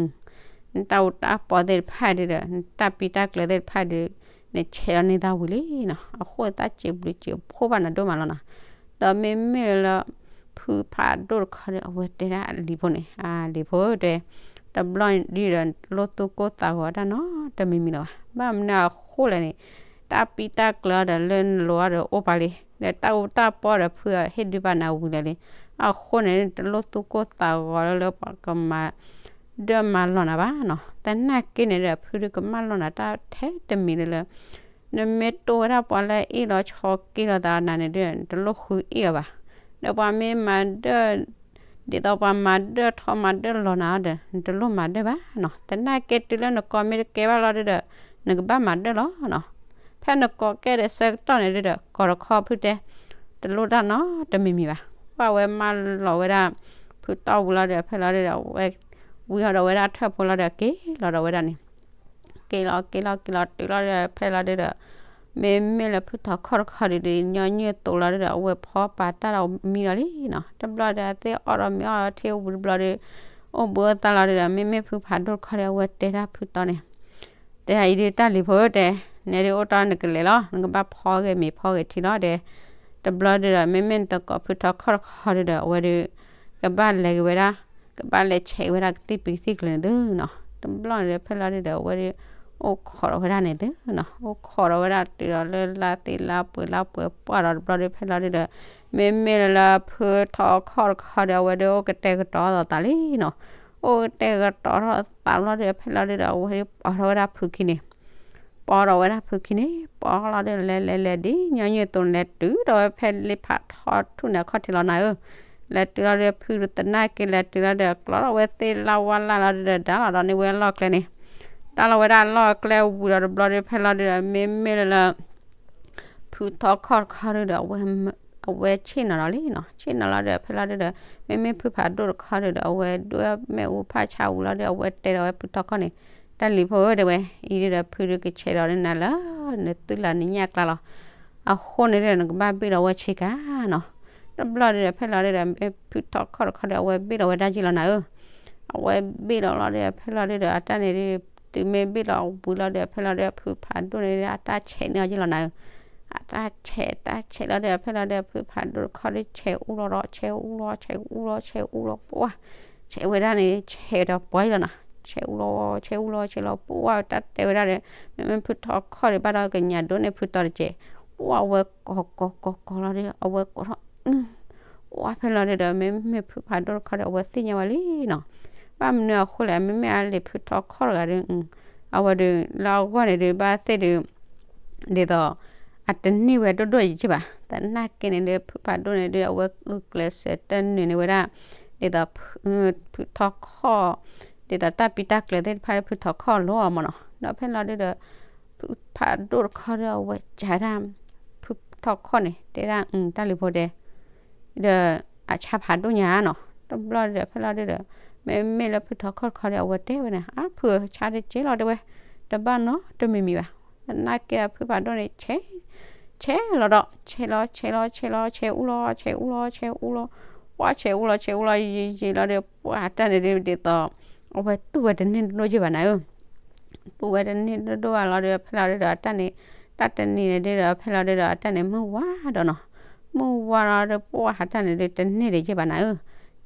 တၢ်အူတၢ်ပီသ့ၣ်တဖၣ်ဒုဒီး နတၢ်ပံတၢ်ကျၢၤသ့ၣ်တဖၣ်ဒုး နဆဲးလီၤန့ၢ်သးဝံၤလံနီၤ, အဃိသးစံးဘျုးစံးဖှိၣ်ဘၣ်နၤဒိၣ်မးလီၤနီၤ, ဒီးမ့မ့ၢ်လၢ ဖုဖးဒိၣ်တခီဒီး အဝဲတဲဒၣ်အလံၤဖိန့ၣ် အလံၤဖိတဲ တဘျီဒုဒီး တလိၣ်သူၣ်ကိၢ်သးဂီၤတၢ်နီတမံၤမံၤလၢၤဘၣ်, ဘၣ်မနုၤအဃိလဲၣ်န့ၣ် တၢ်ပံတၢ်ကျၢၤဒီးလၢနလိၤအီၤဒီးအိၣ်ပာ်လံ, ဒီးတၢ်အူတၢ်ပီဒီးဖုဟ့ၣ်ဒုးဘၣ်နၤဝံၤလၢာ်လံ, အဃိန့ၣ် တလိၣ်သူၣ်ကိၢ်သးဂီၤလၢလၢပှၤကမၤ ဒၢၣ်မၤလီၢ်နၤဘၣ်နီၤ, သနာ်က့န့ၣ်ဒီး ဖုဒုးကမၣ်လီၢ်နၤတၢ်ထဲတမံၤလၢလၢ နမ့ၢ်တိၢ်ဝဲဒၣ်ပှၤလၢအ့ၣ်လီၤဆီက့ၢ်လီၤသးနၤန့ၣ်ဒီး နတလိၣ်ဃုအ့ၣ်အီၤဘၣ်, ဒီးပှၤမ့ၢ်မၤဒၢၣ် ဒ်သိးပှၤမၤဒၢၣ်ထီမၤဒၢၣ်လီၤနၤဒီး နတလိၣ်မၤဒၢၣ်ဘၣ်နီၤ, သနာ်က့တုၤလၢနကိးမ့ၢ်တကဲဘၣ်လီၤဒုဒီး နကဘၣ်မၤဒၢၣ်လီၤနီၤ, ဖဲနကိးကဲဒီးဆၢကတီၢ်န့ၣ်ဒုဒီး ကိးတခီဖုတဲ တလိၣ်တၢ်နီတမံၤမံၤဘၣ်, ပှၤဝဲမၢလီၤဝဲဒၣ် ဖုတီၢ်ဝံၤလီၤဒီး ဖဲလီၤဒုဒီး ဝဲ ဝံၤထီၣ်ဒီးဝဲဒၣ်ထၢၣ်ဖိလီၤဒီး က့ၤလီၤဒီးဝဲဒၣ်န့ၣ် က့ၤလီၤက့ၤလီၤက့ၤလီၤတုၤလီၤဒီး ဖဲလီၤဒုဒီး မ့မ့ၢ်လၢဖုထီခီၣ်တခီဒုးဒီး ညီနုၢ်အသိးလီၤဒုးဒီး အဝဲဖီပာ်တၢ်ဒီးမံလီၤလံနီၤ. တဘျီဒီး အသ့ၣ်အီၣ်ဒီးမ့ၤအီၣ်ဒီးထံဝံၤတဘျီဒီး အိၣ်ဘှံးအိၣ်သါလီၤဒုးဒီး မ့မ့ၢ်ဖုဖးဒိၣ်တခီဒီး အဝဲတဲဒၣ်ဖုတီန့ၣ် တဲဒၣ်အံၤဒုး တၢ်လံၤဖိဧၢ တဲ, နဲဒုးအိၣ်တီနကလဲၤလီၤ, နကဘၣ်ဖီဂ့ၤမ့ၤဖီဂ့ၤထံလီၤ တဲ. တဘျီဒုးဒီး မ့မ့ၢ်နသကိးဖုထီခီၣ်တခီဒုးဒီး အဝဲဒုး ကဘၣ်လဲၤက့ၤဝဲဒၣ်, ကဘၣ်လဲၤဆဲးဝဲဒၣ်ကသံၣ်ပံၤကသံၣ်ကျၢၤန့ၣ်သုနီၤ. တဘျီန့ၣ်ဒီး ဖဲလီၤဒုးဒီး အဝဲဒုး အိၣ်ခိးဒီးဝဲဒၣ်န့ၣ်သုနီၤ. အိၣ်ခိးဒီးဝဲဒၣ်တုၤဒီးလၢလါသ့လါပှဲၤလါပှဲၤပှၢ်ဒီး တဘျီဒုး ဖဲလီၤဒုးဒီး မ့မ့ၢ်လၢလၢဖုထီခီၣ်တခီဒီး အဝဲဒုးအိၣ်ကတဲာ်ကတီၤအသးလံနီၤ. အိၣ်ကတဲာ်ကတီၤထီၣ်အသးတဘျီဒုး ဖဲလီၤဒုးဒီး အဝဲဒုးပိာ်ထီၣ်ဝဲဒၣ်ဖုခံန့ၣ် ပိာ်ထီၣ်ဝဲဒၣ်ဖုခံန့ၣ် ပိာ်လီၤဒုး လဲၤလဲၤလဲၤဒ်ညီနုၢ်အသိးန့ၣ် လဲၤတုၤဒီးဝဲဖဲလ့ဖးထီထူၣ်န့ၣ် အခီၣ်ထံးလီၤနၤဧၢ. လဲၤတုၤလီၤဒုး ဖုသနာ်က့ လဲၤတုၤလီၤဒုး ကျီထီၣ်ဝဲသ့ၣ်လၢဝါလၢ်လီၤဒုးဒီး ဒါလီၤဒီးန့ၢ်ဝဲအလီၢ်ကျဲန့ၣ်, ဒါလီၤဝဲဒၣ်အလီၢ်ကျဲဝံၤဒီး တဘျီဒုး ဖဲလီၤဒုးဒီး မ့မ့ၢ်လၢလၢ ဖုထီခီၣ်တခီဒုးဒီး အဝဲဆ့ၣ်နီၤလီၤလံနီၤ. ဆ့ၣ်နီၤလီၤဒုး ဖဲလီၤဒုးဒီး မ့မ့ၢ်ဖုဖးဒိၣ်တခီဒုးဒီး အဝဲဒိၣ်မ့ၣ်အူဖးဆါဝံၤလီၤဒုး အဝဲတဲဒီးဝဲဖုထီခီၣ်န့ၣ် တၢ်လံၤဖိဧၢ တဲဝဲ, အံၤဒုးဒီး ဖုဒုးကဆဲးဒီးနၤလၢ နသုလၢနညၣ်ကျါလီၤ. အဃိန့ၣ်ဒီး နကဘၣ်ဘ့ၣ်ဒီးဝဲဆ့ကၤနီၤ. တဘျီဒုးဒီး ဖဲလီၤဒုးဒီး မ့ၢ်ဖုထီခီၣ်တခီဒီး အဝဲဘ့ၣ်ဒီးဝဲဒၣ်က့လီၤနၤဧၢ. အဝဲဘ့ၣ်ဒီးလီၤဒုး ဖဲလီၤဒုးဒီး အတၢ်န့ၣ်ဒုး တုၤမ့ၢ်ဘ့ၣ်ဒီးဝံၤလီၤဒုး ဖဲလီၤဒုး ဖုဖးဒိၣ်န့ၣ်ဒုး အတၢ်ဆဲးန့ၢ်အီၤက့လီၤနၤဧၢ. အတၢ်ဆဲး တၢ်ဆဲးလီၤဒုး ဖဲလီၤဒုး ဖုဖးဒိၣ်တခီဒုး ဆဲးအူလီၤဒီး ဆဲးအူလီၤ ဆဲးအူလီၤ ဆဲးအူလီၤ ပှၢ် ဆဲးဝဲဒၣ်န့ၣ် ဆဲးဒီးပှၢ်လီၤနီၤ. ဆဲးအူလီၤ ဆဲးအူလီၤ ဆဲးလီၤ ပှၢ် တၢ်တဲဝဲဒၣ်ဒီး မ့မ့ၢ်ဖုထီခီၣ်ဒုး ဘၣ်ဒီးကညးဒိၣ်န့ၢ်ဖုတီတကဲး, ပှၢ် အဝဲကိးကိးကိးကိးလီၤဒုး အဝဲကိးထီၣ် ပှၢ် ဖဲလီၤဒုးဒီး မ့မ့ၢ်ဖုဖးဒိၣ်တခီဒီး အဝဲသ့ၣ်ညါဝဲလံနီၤ. ဘၣ်မနုၤအဃိလဲၣ် မ့မ့ၢ်အလံၤဖုထီခီၣ်တဂၤဒီး အဝဲဒုး လၢအဂီၢ်န့ၣ်ဒုး ဘၣ်သ့ၣ်ဒုး ဒ်သိး အတန့ၢ်ဝဲဒိၣ်ဒိၣ်ယံာ်က့ဘၣ်. သနာ်က့န့ၣ်ဒုး ဖုဖးဒိၣ်န့ၣ်ဒုး အဝဲဂုာ်ကျဲးစၢးတနုာ်န့ၢ်ဝဲဒၣ် ဒ်သိး ဖုထီခီၣ် ဒ်သိးတၢ်ပံးတၢ်ကျၢၤသ့ၣ်တဖၣ်လၢဖုထီခီၣ်လိအီၤမ့ၢ်နီၤ. ဒီးဖဲလီၤဒုးဒီး ဖုဖးဒိၣ်တခီဒီး အဝဲစံးဒၣ် ဖုထီခီၣ်န့ၣ် တဲဒၣ် တၢ်လံၤဖိတဲ ဒီးအဆါဖးဒိၣ်ညါနီၤ. တဘျီဒီး ဖဲလီၤဒုးဒီး မ့မ့ၢ်လၢဖုထီခီၣ်တခီဒီး အဝဲတဲဝဲန့ၣ် အါ ဖုဆါတကဲလီၤတဲဝဲ တဘၣ်နီတမံၤမံၤဘၣ်. သနာ်က့ဒီးဖုဖးဒိၣ်န့ၣ် ဆဲး ဆဲးလီၤဒီး ဆဲးလီၤ ဆဲးလီၤ ဆဲးလီၤ ဆဲးအူလီၤ ဆဲးအူလီၤ ဆဲးအူလီၤ ပှၢ် ဆဲးအူလီၤ ဆဲးအူလီၤ ယံာ်ယံာ်လီၤဒီး ပှၢ် တၢ်န့ၣ်ဒုး ဒ်သိး အဝဲတူၢ်ဝဲတန့ၢ်ဒိၣ်ဒိၣ်က့ဘၣ်နၤဧၢ. တူၢ်ဝဲတန့ၢ်ဒိၣ်ဒိၣ်ဘၣ်လီၤဒီး ဖဲလီၤဒုးဒီး တၢ်န့ၣ် တၢ်တနံၤန့ၣ်ဒုးဒီး ဖဲလီၤဒုးဒီး အတၢ်န့ၣ်မုၢ်ဝါဒီးနီၤ. မုၢ်ဝါလီၤဒီး ပှၢ် တၢ်န့ၣ်ဒုး တန့ၢ်ဒံးက့ဘၣ်နၤဧၢ.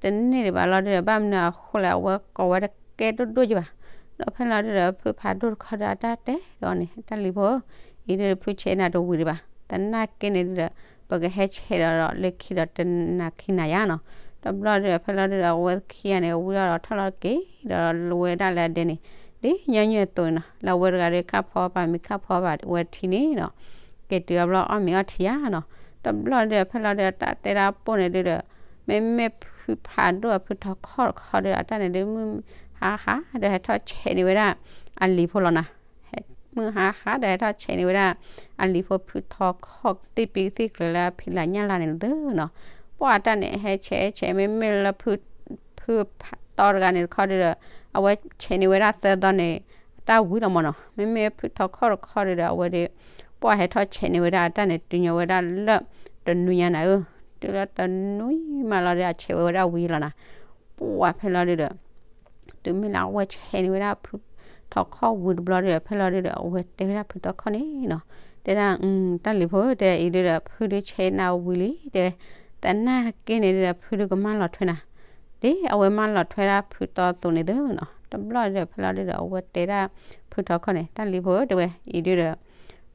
တန့ၢ်ဒံးဘၣ်လီၤဒုးဒီး ဘၣ်မနုၤအဃိလဲၣ် အဝဲကိးဝဲတကဲဒိၣ်ဒိၣ်က့ဘၣ်. ဒီးဖဲလီၤဒုးဒီး ဖုဖးဒိၣ်တခီဒီး အတၢ်တဲဒီးန့ၣ် တၢ်လံၤဖိဧၢ, အံၤဒုးဒီး ဖုဆဲးနၤတဝံၤဒံးဘၣ်. သနာ်က့န့ၣ်ဒုးဒီး ပကဟဲဆဲးဒီးလၢခံဒီး တနၤခံနၤယါနီၤ. တဘျီဒုးဒီး ဖဲလီၤဒုးဒီး အဝဲခံဂၤန့ၣ် ဝံထီၣ်ဒီးထီၣ်လီၤက့ၤ ဒီးလၢဝဲဒၣ်လၢအဒဲန့ၣ် ဒ်ညီနုၢ်အသိးနီၤ. လၢအဝဲတဂၤဒီး ခါဖီပာ်မံၤ ခါဖီပာ်ဝဲထံန့ၣ်နီၤ. က့ၤတုၤအဘျီ အီၣ်မ့ၤအီထံယါနီၤ. တဘျီဒုးဒီး ဖဲလီၤဒုးဒီး တၢ်တဲဒၣ်ပိၢ်န့ၣ်ဒုးဒီး မ့မ့ၢ်ဖုဖးဒိၣ်အဖုထီခီၣ်တခီဒီး အတၢ်န့ၣ်ဒုး မုၢ်ဟါဟါဒီး ဟဲထီၣ်ဆဲးန့ၢ်ဝဲဒၣ် အလံၤဖိလီၤနၤ. မုၢ်ဟါဟါဒီး ဟဲထီၣ်ဆဲးန့ၢ်ဝဲဒၣ် အလံၤဖိဖုထီခီၣ် ကသံၣ်ပံၤကသံၣ်ကျၢၤလၢအဖံးလၢညၣ်လၢ်န့ၣ်သုနီၤ. ပှၢ် တၢ်န့ၣ် ဟဲဆဲးဆဲး မ့မ့ၢ်လၢ ဖုဖးတီတဂၤန့ၣ်တခီဒုးဒီး အဝဲဆဲးန့ၢ်ဝဲဒၣ်သၢသီန့ၣ် အတၢ်ဝံၤလီၤမ့ၢ်နီၤ. မ့မ့ၢ်ဖုထီခီၣ်တခီဒုးဒီး အဝဲဒုး ပှၢ် ဟဲထီၣ်ဆဲးန့ၢ်ဝဲဒၣ်အတၢ်န့ၣ် တုၤညီဝဲဒၣ်လၢ တနွံညါနၤဧၢ. တုၤလၢတနွံမးလီၤဒီး အဆဲးဝဲဝဲဒၣ်ဝံၤလီၤနၤ. ပှၢ် ဖဲလီၤဒုးဒီး တုၤမ့ၢ်လၢအဝဲဆဲးန့ၢ်ဝဲဒၣ်ဖုထီခီၣ်ဝံၤတဘျီဒီး ဖဲလီၤဒုးဒီး အဝဲတဲဝဲဒၣ်ဖုထီခီၣ်န့ၣ်နီၤ. တဲဒၣ် တၢ်လံၤဖိဧၢ တဲ အံၤဒုးဒီး ဖုဒုးဆဲးနၤဝံၤလံ တဲဝဲ. သနာ်က့န့ၣ်ဒုးဒီး ဖုဒုးကမၢလီၤထွဲနၤ ဒ်အဝဲမၢလီၤထွဲဒၣ်ဖုတီအသိးန့ၣ်သုနီၤ. တဘျီဒီး ဖဲလီၤဒုးဒီး အဝဲတဲဒၣ်ဖုထီခီၣ်န့ၣ် တၢ်လံၤဖိဧၢ တဲဝဲ အံၤဒုးဒီး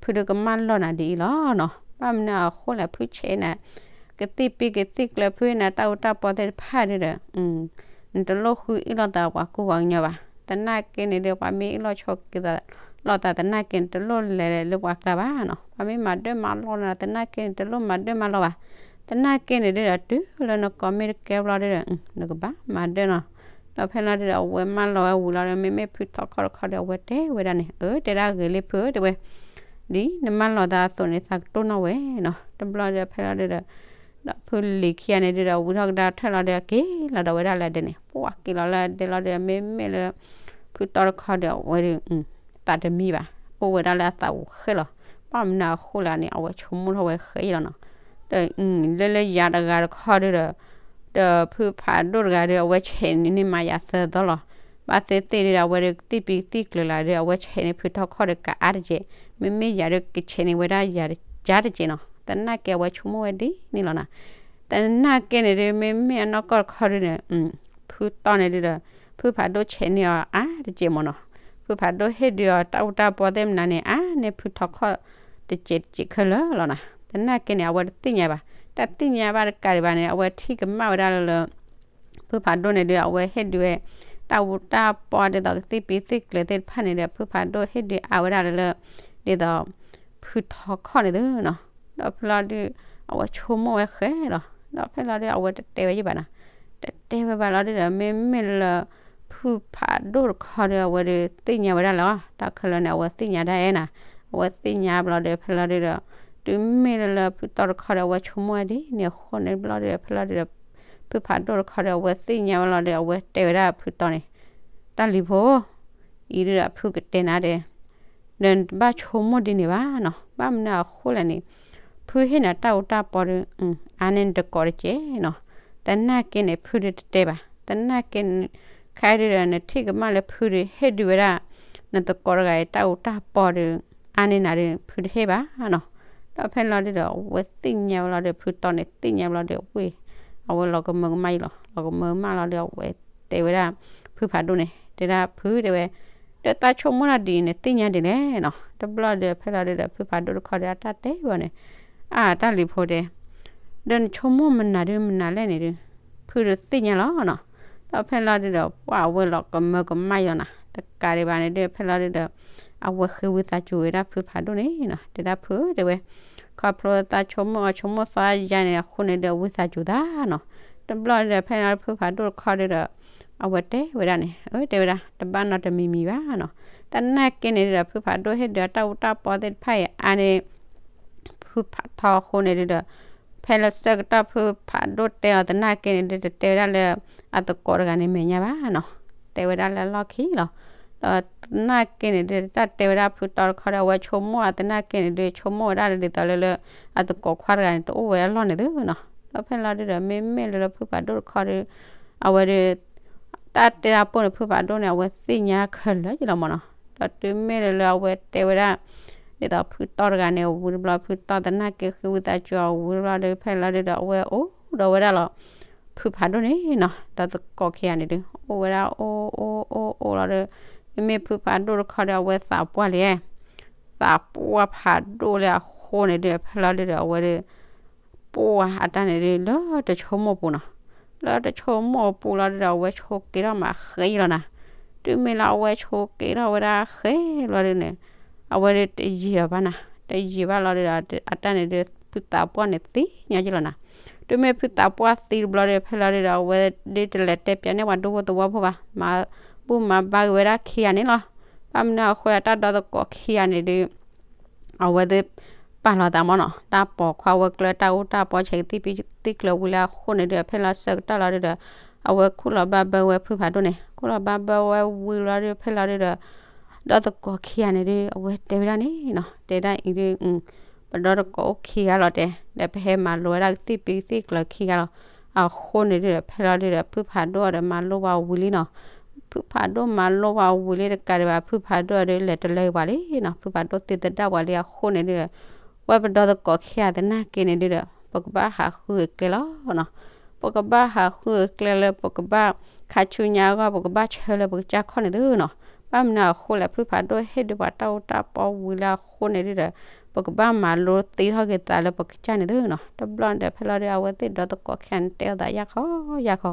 ဖုဒုးကမၢလီၤနၤဒ်အံၤလီၤနီၤ. ဘၣ်မနုၤအဃိလဲၣ် ဖုဆဲးနၤ ကသံၣ်ပံၤကသံၣ်ကျၢၤ ဖုနၤတၢ်အူတၢ်ပီသ့ၣ်တဖၣ်ဒုးဒီး နတလိၣ်ဃုအ့ၣ်လိာ်သးပှၤကူပှၤကညီဘၣ်. သနာ်က့န့ၣ်ဒုး ပှၤမ့ၢ်အ့ၣ်လိာ်ဆိးက့ၤသးလိာ်သး သနာ်က့န့ၣ် တလိၣ်လဲၤလၢပှၤကျါဘၣ်နီၤ. ပှၤမ့ၢ်မၤဒၢၣ်မၤလီၢ်နၤ သနာ်က့န့ၣ် တလိၣ်မၤဒၢၣ်မၤလီၢ်ဘၣ်. သနာ်က့န့ၣ်ဒုးဒီး တုၤလၢနကိးမ့ၢ်တကဲဘျီဒုးဒီး နကဘၣ်မၤဒၢၣ်နီၤ. ဒီးဖဲလီၤဒုးဒီး အဝဲမၢလီၤဝဲဝံၤလီၤဒီး မ့မ့ၢ်ဖုထီခီၣ်တခီဒီး အဝဲတဲဝဲဒၣ်န့ၣ် အၢ တဲဒၣ်ဂ့ၤလံဖုဧၢ တဲဝဲ ဒ်နမၢလီၤသးအသိးန့ၣ် သးကတိၢ်နီၣ်ဝဲနီၤ. တဘျီဒီး ဖဲလီၤဒုးဒီး ဒီးဖုလံၤခံဂၤန့ၣ်ဒုးဒီး ဝံထီၣ်ကဒါထၢၣ်လီၤဒီး က့ၤလီၤဒီးဝဲဒၣ်လၢဒဲန့ၣ် ပှၢ် က့ၤလီၤလၢဒဲလီၤဒီး မ့မ့ၢ်လၢ ဖုတီတခီဒီး အဝဲဒုး သးတမံဘၣ် အိၣ်ဝဲဒၣ်လၢအသးပူၤဃဲလီၤ. ဘၣ်မနုၤအဃိလဲၣ်န့ၣ် အဝဲဆိကမိၣ်ထီၣ်ဝဲဃဲအံၤလီၤနီၤ. ဒီး လၢလၢယၤတဂၤတခီဒီး ဒီးဖုဖးဒိၣ်တဂၤဒီး အဝဲဆဲးန့ၢ်န့ၢ်မးယၤသၢသီလီၤ. ဘၣ်သ့ၣ်သ့ၣ်ဒီး အဝဲဒီးကသံၣ်ပံသံၣ်ကျၢၤလၢ်ဒီး အဝဲဆဲးန့ၢ်ဖုထီခီၣ်ဒီးကအါတကဲး, မ့မ့ၢ်ယၤဒီးကဆဲးန့ၢ်ဝဲဒၣ်ယၤတကဲးနီၤ. သနာ်က့အဝဲဆိကမိၣ်ဝဲဒ်န့ၣ်လီၤနီၤ. သနာ်က့န့ၣ်ဒီး မ့မ့ၢ်အနီၢ်ကီၢ်တခီဒီးန့ၣ် ဖုတီန့ၣ်ဒုဒီး ဖုဖးဒိၣ်ဆဲးန့ၢ်အီၤအါတကဲးမးနီၤ. ဖုဖးဒိၣ်ဟ့ၣ်ဒုးအီၤတၢ်အူတၢ်ပီသ့ၣ်မနုၤန့ၣ် အါန့ၢ်ဖုထီခီၣ်တကဲးတကဲးခဲလၢာ်လီၤနီၤ. သနာ်က့န့ၣ် အဝဲတသ့ၣ်ညါဘၣ်. တၢ်သ့ၣ်ညါဘၣ်တကးဒံးဘၣ်န့ၣ် အဝဲထံၣ်ကမၣ်ဝဲဒၣ်လၢလၢ ဖုဖးဒိၣ်န့ၣ်ဒုး အဝဲဟ့ၣ်ဒုးဝဲ တၢ်အူတၢ်ပီဒ်သိးကသံၣ်ပံသံၣ်ကျၢၤသ့ၣ်တဖၣ်န့ၣ်ဒီး ဖုဖးဒိၣ်ဟ့ၣ်ဒုးအါဝဲဒၣ်လၢလၢ ဒ်သိး ဖုထီခီၣ်န့ၣ်သုနီၤ. ဒီးဖဲလီၤဒုး အဝဲဆိကမိၣ်ဝဲဃဲလီၤ. ဒီးဖဲလီၤဒုး အဝဲတတဲဝဲယံၤဘၣ်နီၤ. တတဲဝဲဘၣ်လီၤဒုးဒီး မ့မ့ၢ်လၢ ဖုဖးဒိၣ်တခီဒီး အဝဲဒုးသ့ၣ်ညါဝဲဒၣ်လီၤ. တၢ်ခဲလၢာ်န့ၣ် အဝဲသ့ၣ်ညါဒၣ်အဲၣ်နီၤ. အဝဲသ့ၣ်ညါဘျီဒီး ဖဲလီၤဒုးဒီး တုၤမ့ၢ်လၢလၢဖုတီတခီဒီး အဝဲဆိကမိၣ်ဝဲဒ်န့ၣ်အဃိန့ၣ်ဘျီဒီး ဖဲလီၤဒုးဒီး ဖုဖးဒိၣ်တခီဒီး အဝဲသ့ၣ်ညါဝဲလီၤဒီး အဝဲတဲဝဲဒၣ်ဖုတီန့ၣ် တၢ်လံၤဖိ အံၤဒုးဒီးဖုကတဲနၤဒီး ဒီးနတဘၣ်ဆိကမိၣ်ဒ်န့ၣ်ဘၣ်နီၤ. ဘၣ်မနုၤအဃိလဲၣ်န့ၣ် ဖုဟ့ၣ်နၤတၢ်အူတၢ်ပီဒီး အါန့ၢ်နတကိးတကဲးနီၤ. သနာ်က့န့ၣ် ဖုဒုးတတဲဘၣ်. သနာ်က့န့ၣ် ခဲအံၤဒုးဒီး နထံၣ်ကမၣ်လၢဖုဒုးဟ့ၣ်ဒုးဝဲဒၣ် နတကိးတဂၤအံၤတၢ်အူတၢ်ပီဒီး အါန့ၢ်နၤဒီး ဖုတဟ့ၣ်ဘၣ်နီၤ. ဒီးဖဲလီၤဒုးဒီး အဝဲသ့ၣ်ညါဝဲလီၤဒီး ဖုတီန့ၣ်သ့ၣ်ညါဝဲလီၤဒီး ဝ့ၢ် အဝဲလီၤကမၢကမၣ်ယံၤလီၤ. လီၤကမၢကမၣ်လီၤဒီး အဝဲတဲဝဲဒၣ် ဖုဖးဒိၣ်န့ၣ် တဲဒၣ်ဖုတဲဝဲ ဒီးသးဆိကမိၣ်တၢ်ဒ်အံၤန့ၣ် သ့ၣ်ညါဒ်လဲၣ်နီၤ. တဘျီဒီး ဖဲလီၤဒုးဒီး ဖုဖးဒိၣ်တခီဒီး အတၢ်တဲဝဲန့ၣ် အါ တၢ်လံၤဖိတဲ ဒီးနဆိကမိၣ်မနုၤဒုးမနုၤလဲၣ်န့ၣ်ဒုး ဖုဒုးသ့ၣ်ညါလီၤနီၤ. ဒီးဖဲလီၤဒုးဒီး ပှၢ်အဝဲလီၤကမၢကမၣ်ယံၤလီၤနီၤ. တကးဒံးဘၣ်န့ၣ်ဒုး ဖဲလီၤဒုးဒီး အဝဲဃ့ဝံသးစူၤဝဲဒၣ်ဖုဖးဒိၣ်န့ၣ်နီၤ. တဲဒၣ်ဖုတဲဝဲ ခီဖျိသးဆိကမိၣ်အီၤဆိကမိၣ်သီယါန့ၣ်အဃိန့ၣ်ဒီး ဝံသးစူၤသးနီၤ. တဘျီဒီး ဖဲလီၤဒုးဖုဖးဒိၣ်တခီဒုးဒီး အဝဲတဲဝဲဒၣ်န့ၣ် အၢ တဲဝဲဒၣ် တဘၣ်နီတမံၤမံၤဘၣ်နီၤ. သနာ်က့န့ၣ်ဒုးဒီး ဖုဖးဒိၣ်ဟ့ၣ်ဒုးအတၢ်အူတၢ်ပီသ့ၣ်တဖၣ်အံၤ အါန့ၢ် ဖုဖးထီအဃိန့ၣ်ဒုးဒီး ဖဲလၢဆၢကတီၢ်ဖုဖးဒိၣ်တဲအီၤသနာ်က့န့ၣ်ဒုး တတဲဝဲဒၣ်လၢ အသကိးတဂၤန့ၣ်မဲာ်ညါဘၣ်နီၤ. တဲဝဲဒၣ်လၢအလီၢ်ခံလီၤ. ဒီးသနာ်က့န့ၣ်ဒုး တၢ်တဲဝဲဒၣ်ဖုတီတခီဒီး အဝဲဆိကမိၣ်အသနာ်က့န့ၣ်ဒုး ဆိကမိၣ်ဝဲဒၣ်လၢဒ်သိးလၢလၢ အသကိးခွါတဂၤန့ၣ် တအိၣ်ဝဲအလီၢ်န့ၣ်သုနီၤ. ဒီးဖဲလီၤဒုးဒီး မ့မ့ၢ်လၢလၢဖုဖးဒိၣ်တခီဒီး အဝဲဒုး တၢ်တဲတၢ်ပိၢ်န့ၣ် ဖုဖးဒိၣ်န့ၣ် အဝဲသ့ၣ်ညါခဲလၢာ်ယံၤလီၤမးနီၤ. ဒီးတုၤမ့ၢ်လၢလၢအဝဲတဲဝဲဒၣ် ဒ်သိးဖုတီတဂၤန့ၣ် ဝံၤတဘျီ ဖုတီသနာ်က့ဃ့ဝံသးစူၤအီၤဝံၤတဘျီဒီး ဖဲလီၤဒုးဒီး အဝဲအိၣ်ဒီးဝဲဒၣ်လီၤ ဖုဖးဒိၣ်န့ၣ်နီၤ. ဒီးသကိးခံဂၤန့ၣ်ဒုး အိၣ်ဝဲဒၣ်အိၣ်အိၣ်အိၣ်အိၣ်လီၤဒီး မ့မ့ၢ်ဖုဖးဒိၣ်တခီဒီး အဝဲသးပှၢ်လံ သးပှၢ်ဖးဒိၣ်လၢအဃိန့ၣ်ဒုး ဖဲလီၤဒုးဒီး အဝဲဒုး ပှၢ်အတၢ်န့ၣ်ဒုး လၢတဆိကမိၣ်ပူၤနီၤ. လၢတဆိကမိၣ်ပူၤလီၤဒုးဒီး အဝဲဆိက့ၤထီၣ်မးဃဲအံၤလီၤနီၤ. တုၤမ့ၢ်လၢအဝဲဆိက့ၤထီၣ်ဝဲဒၣ်ဃဲလီၤဒုးန့ၣ် အဝဲဒုးတယံာ်လီၤဘၣ်နီၤ. တယံာ်ဘၣ်လီၤဒုးဒီး အတၢ်န့ၣ်ဒုး ဖုသးပှၢ်န့ၣ်သ့ၣ်ညါယံၤလီၤနီၤ. တုၤမ့ၢ်ဖုသးပှၢ်သံတဘျီဒီး ဖဲလီၤဒုးဒီး အဝဲဒုးတလဲၤတဲပၠးန့ၢ်ပှၤဒူဖိသဝီဖိဘၣ်. မၤဘူၣ်မၤဘါက့ၤဝဲဒၣ်ခံဂၤန့ၣ်လီၤ. ဘၣ်မနုၤအဃိဒီး တၢ်ဒီသကိးခံဂၤန့ၣ်ဒုး အဝဲသ့ၣ်ပာ်လီၤသးမးနီၤ. တၢ်ပိာ်ခွါဝဲကျၢၤ တၢ်အူတၢ်ပီဆဲးကသံၣ်ပံသံၣ်ကျၢၤဝံၤလၢအဃိန့ၣ်ဒုး ဖဲလီၤဆၢကတီၢ်လီၤဒုးဒီး အဝဲခူၣ်လီၤဘၣ်ဘၢဝဲဖုဖးဒိၣ်န့ၣ် ခူၣ်လီၤဘၣ်ဘၢဝဲဝံၤလီၤဒုး ဖဲလီၤဒုးဒီး ဒီသကိးခံဂၤန့ၣ်ဒုး အဝဲတဲဝဲဒၣ်န့ၣ်နီၤ တဲဒၣ်အံၤဒုး ပဒီသကိးအိၣ်ခံဂၤလီၤတဲ ဒီးပဟဲမၤလိဝဲဒၣ်ကသံၣ်ပံသံၣ်ကျၢၤခံဂၤလီၤ. အဃိန့ၣ်ဒုးဒီး ဖဲလီၤဒုးဒီး ဖုဖးဒိၣ်ဒီးမၤလိပှၤဝံၤလံနီၤ. ဖုဖးဒိၣ်မၤလိပှၤဝံၤလံတကးဒံးဘၣ် ဖုဖးဒိၣ်ဒုးလဲၤတလၢပှၤလံနီၤ. ဖုဖးဒိၣ်သံသဒၣ်ပှၤလံအဃိန့ၣ်ဒုးဒီး ဝဲပဒီသကိးခံဂၤသနာ်က့န့ၣ်ဒုးဒီး ပကဘၣ်ဟးဃုအကျဲလီၤနီၤ. ပကဘၣ်ဟးဃုအကျဲလၢပကဘၣ်ခါဆူညါအဂီၢ် ပကဘၣ်ဆၢလၢပကစၢ်ခီၣ်န့ၣ်သုနီၤ. ဘၣ်မနုၤအဃိလဲၣ် ဖုဖးဒိၣ်ဟ့ၣ်ဒုးပှၤတၢ်အူတၢ်ပီဝံၤလၢအဃိန့ၣ်ဒုးဒီး ပကဘၣ်မၤလိသ့ထီၣ်က့ၤသးလၢပကစၢ်န့ၣ်သုနီၤ. တဘျီန့ၣ်ဒီး ဖဲလီၤဒုး အဝဲသ့ၣ်ဒီသကိးခံဂၤန့ၣ် တဲအီၤသးယၢ်ခီယၢ်ခီ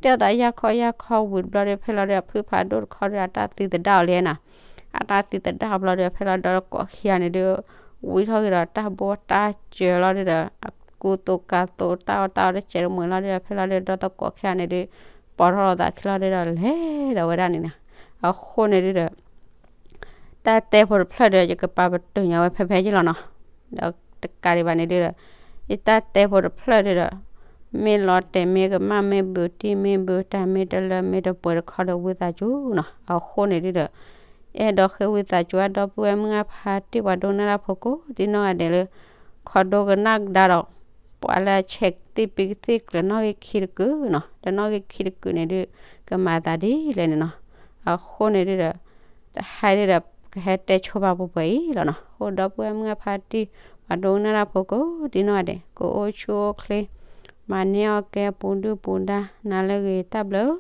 တဲအီၤသးယၢ်ခီယၢ်ခီဝံၤတဘျီဒီး ဖဲလီၤဒုး ဖုဖးဒိၣ်တခီဒီး အတၢ်သံသဒၣ်အီၤလံနီၤ. အတၢ်သံသဒၣ်အီၤဘျီဒီး ဖဲလီၤဒီသကိးခံဂၤန့ၣ်ဒုး ဝံထီၣ်က့ၤဒီးတၢ်ဘိတၢ်စၢၤလီၤဒုးဒီး အကူသိးကၤသိးတၢ်အီၣ်တၢ်အီတစဲးတမှဲၤလီၤဒုးဒီး ဖဲလီၤဒုးဒီသကိးခံဂၤန့ၣ်ဒုး ပိာ်ထီၣ်လိာ်သးခံလီၤဒုးဒီး လဲၤဒီးဝဲဒၣ်န့ၣ်နီၤ. အဃိန့ၣ်ဒုးဒီး တၢ်တဲဖိတဖျၢၣ်ဒီး ယကပာ်ပတုာ်ညီဝဲဖဲဖဲယ့ၢ်လီၤနီၤ. ဒီးတကးဒံးဘၣ်န့ၣ်ဒုးဒီး ယတၢ်တဲဖိတဖျၢၣ်ဒုးဒီး မ့ၢ်လီၤတဲာ်မ့ၢ်ကမၣ်မ့ၢ်ဘုးတံၢ်မ့ၢ်ဘုးတၢ်မ့ၢ်တလၢမ့ၢ်တပှဲၤတခီဒီးဝံသးစူၤနီၤ. အဃိန့ၣ်ဒုးဒီး အဲၣ်ဒိးဃ့ဝံသးစူၤ ဒီပုၢ်ဝဲၢ်မုၢ်အဖါတံၢ် ပှၤဒိကနၣ်တၢ်ဖိကိးဒံနီၢ်ဂၤဒဲးလၢ ခီဒိကနၣ်ကဒါဒီး ပှၤလၢအဆဲးသ့ၣ်ပ့ကသ့ၣ်ကျၢၤနီၣ်ဂံၢ်ခံတကုာ်နီၤ, ဒီးနီၣ်ဂံၢ်ခံတကုာ်န့ၣ်ဒုး ကမၤသးဒ်လဲၣ်န့ၣ်နီၤ. အဃိန့ၣ်ဒုးဒီး တဟါဒုးဒီး ကဟဲတဲဆိပာ်ပှဲၤပှဲၤအံၤလီၤနီၤ. အဃိဒီပုၢ်ဝဲၢ်မုၢ်အဖါတံၢ် ပှၤဒိကနၣ်တၢ်ဖိကိးဒံနီၢ်ဂၤဒဲး ကအိၣ်ဆူၣ်အိၣ်ချ့ မၤန့ၢ်အီၣ်ကဲ ပူၤဒုၣ်ပူၤဒါ နၤလၢအဂ့ၤ တၢ်ဘျုး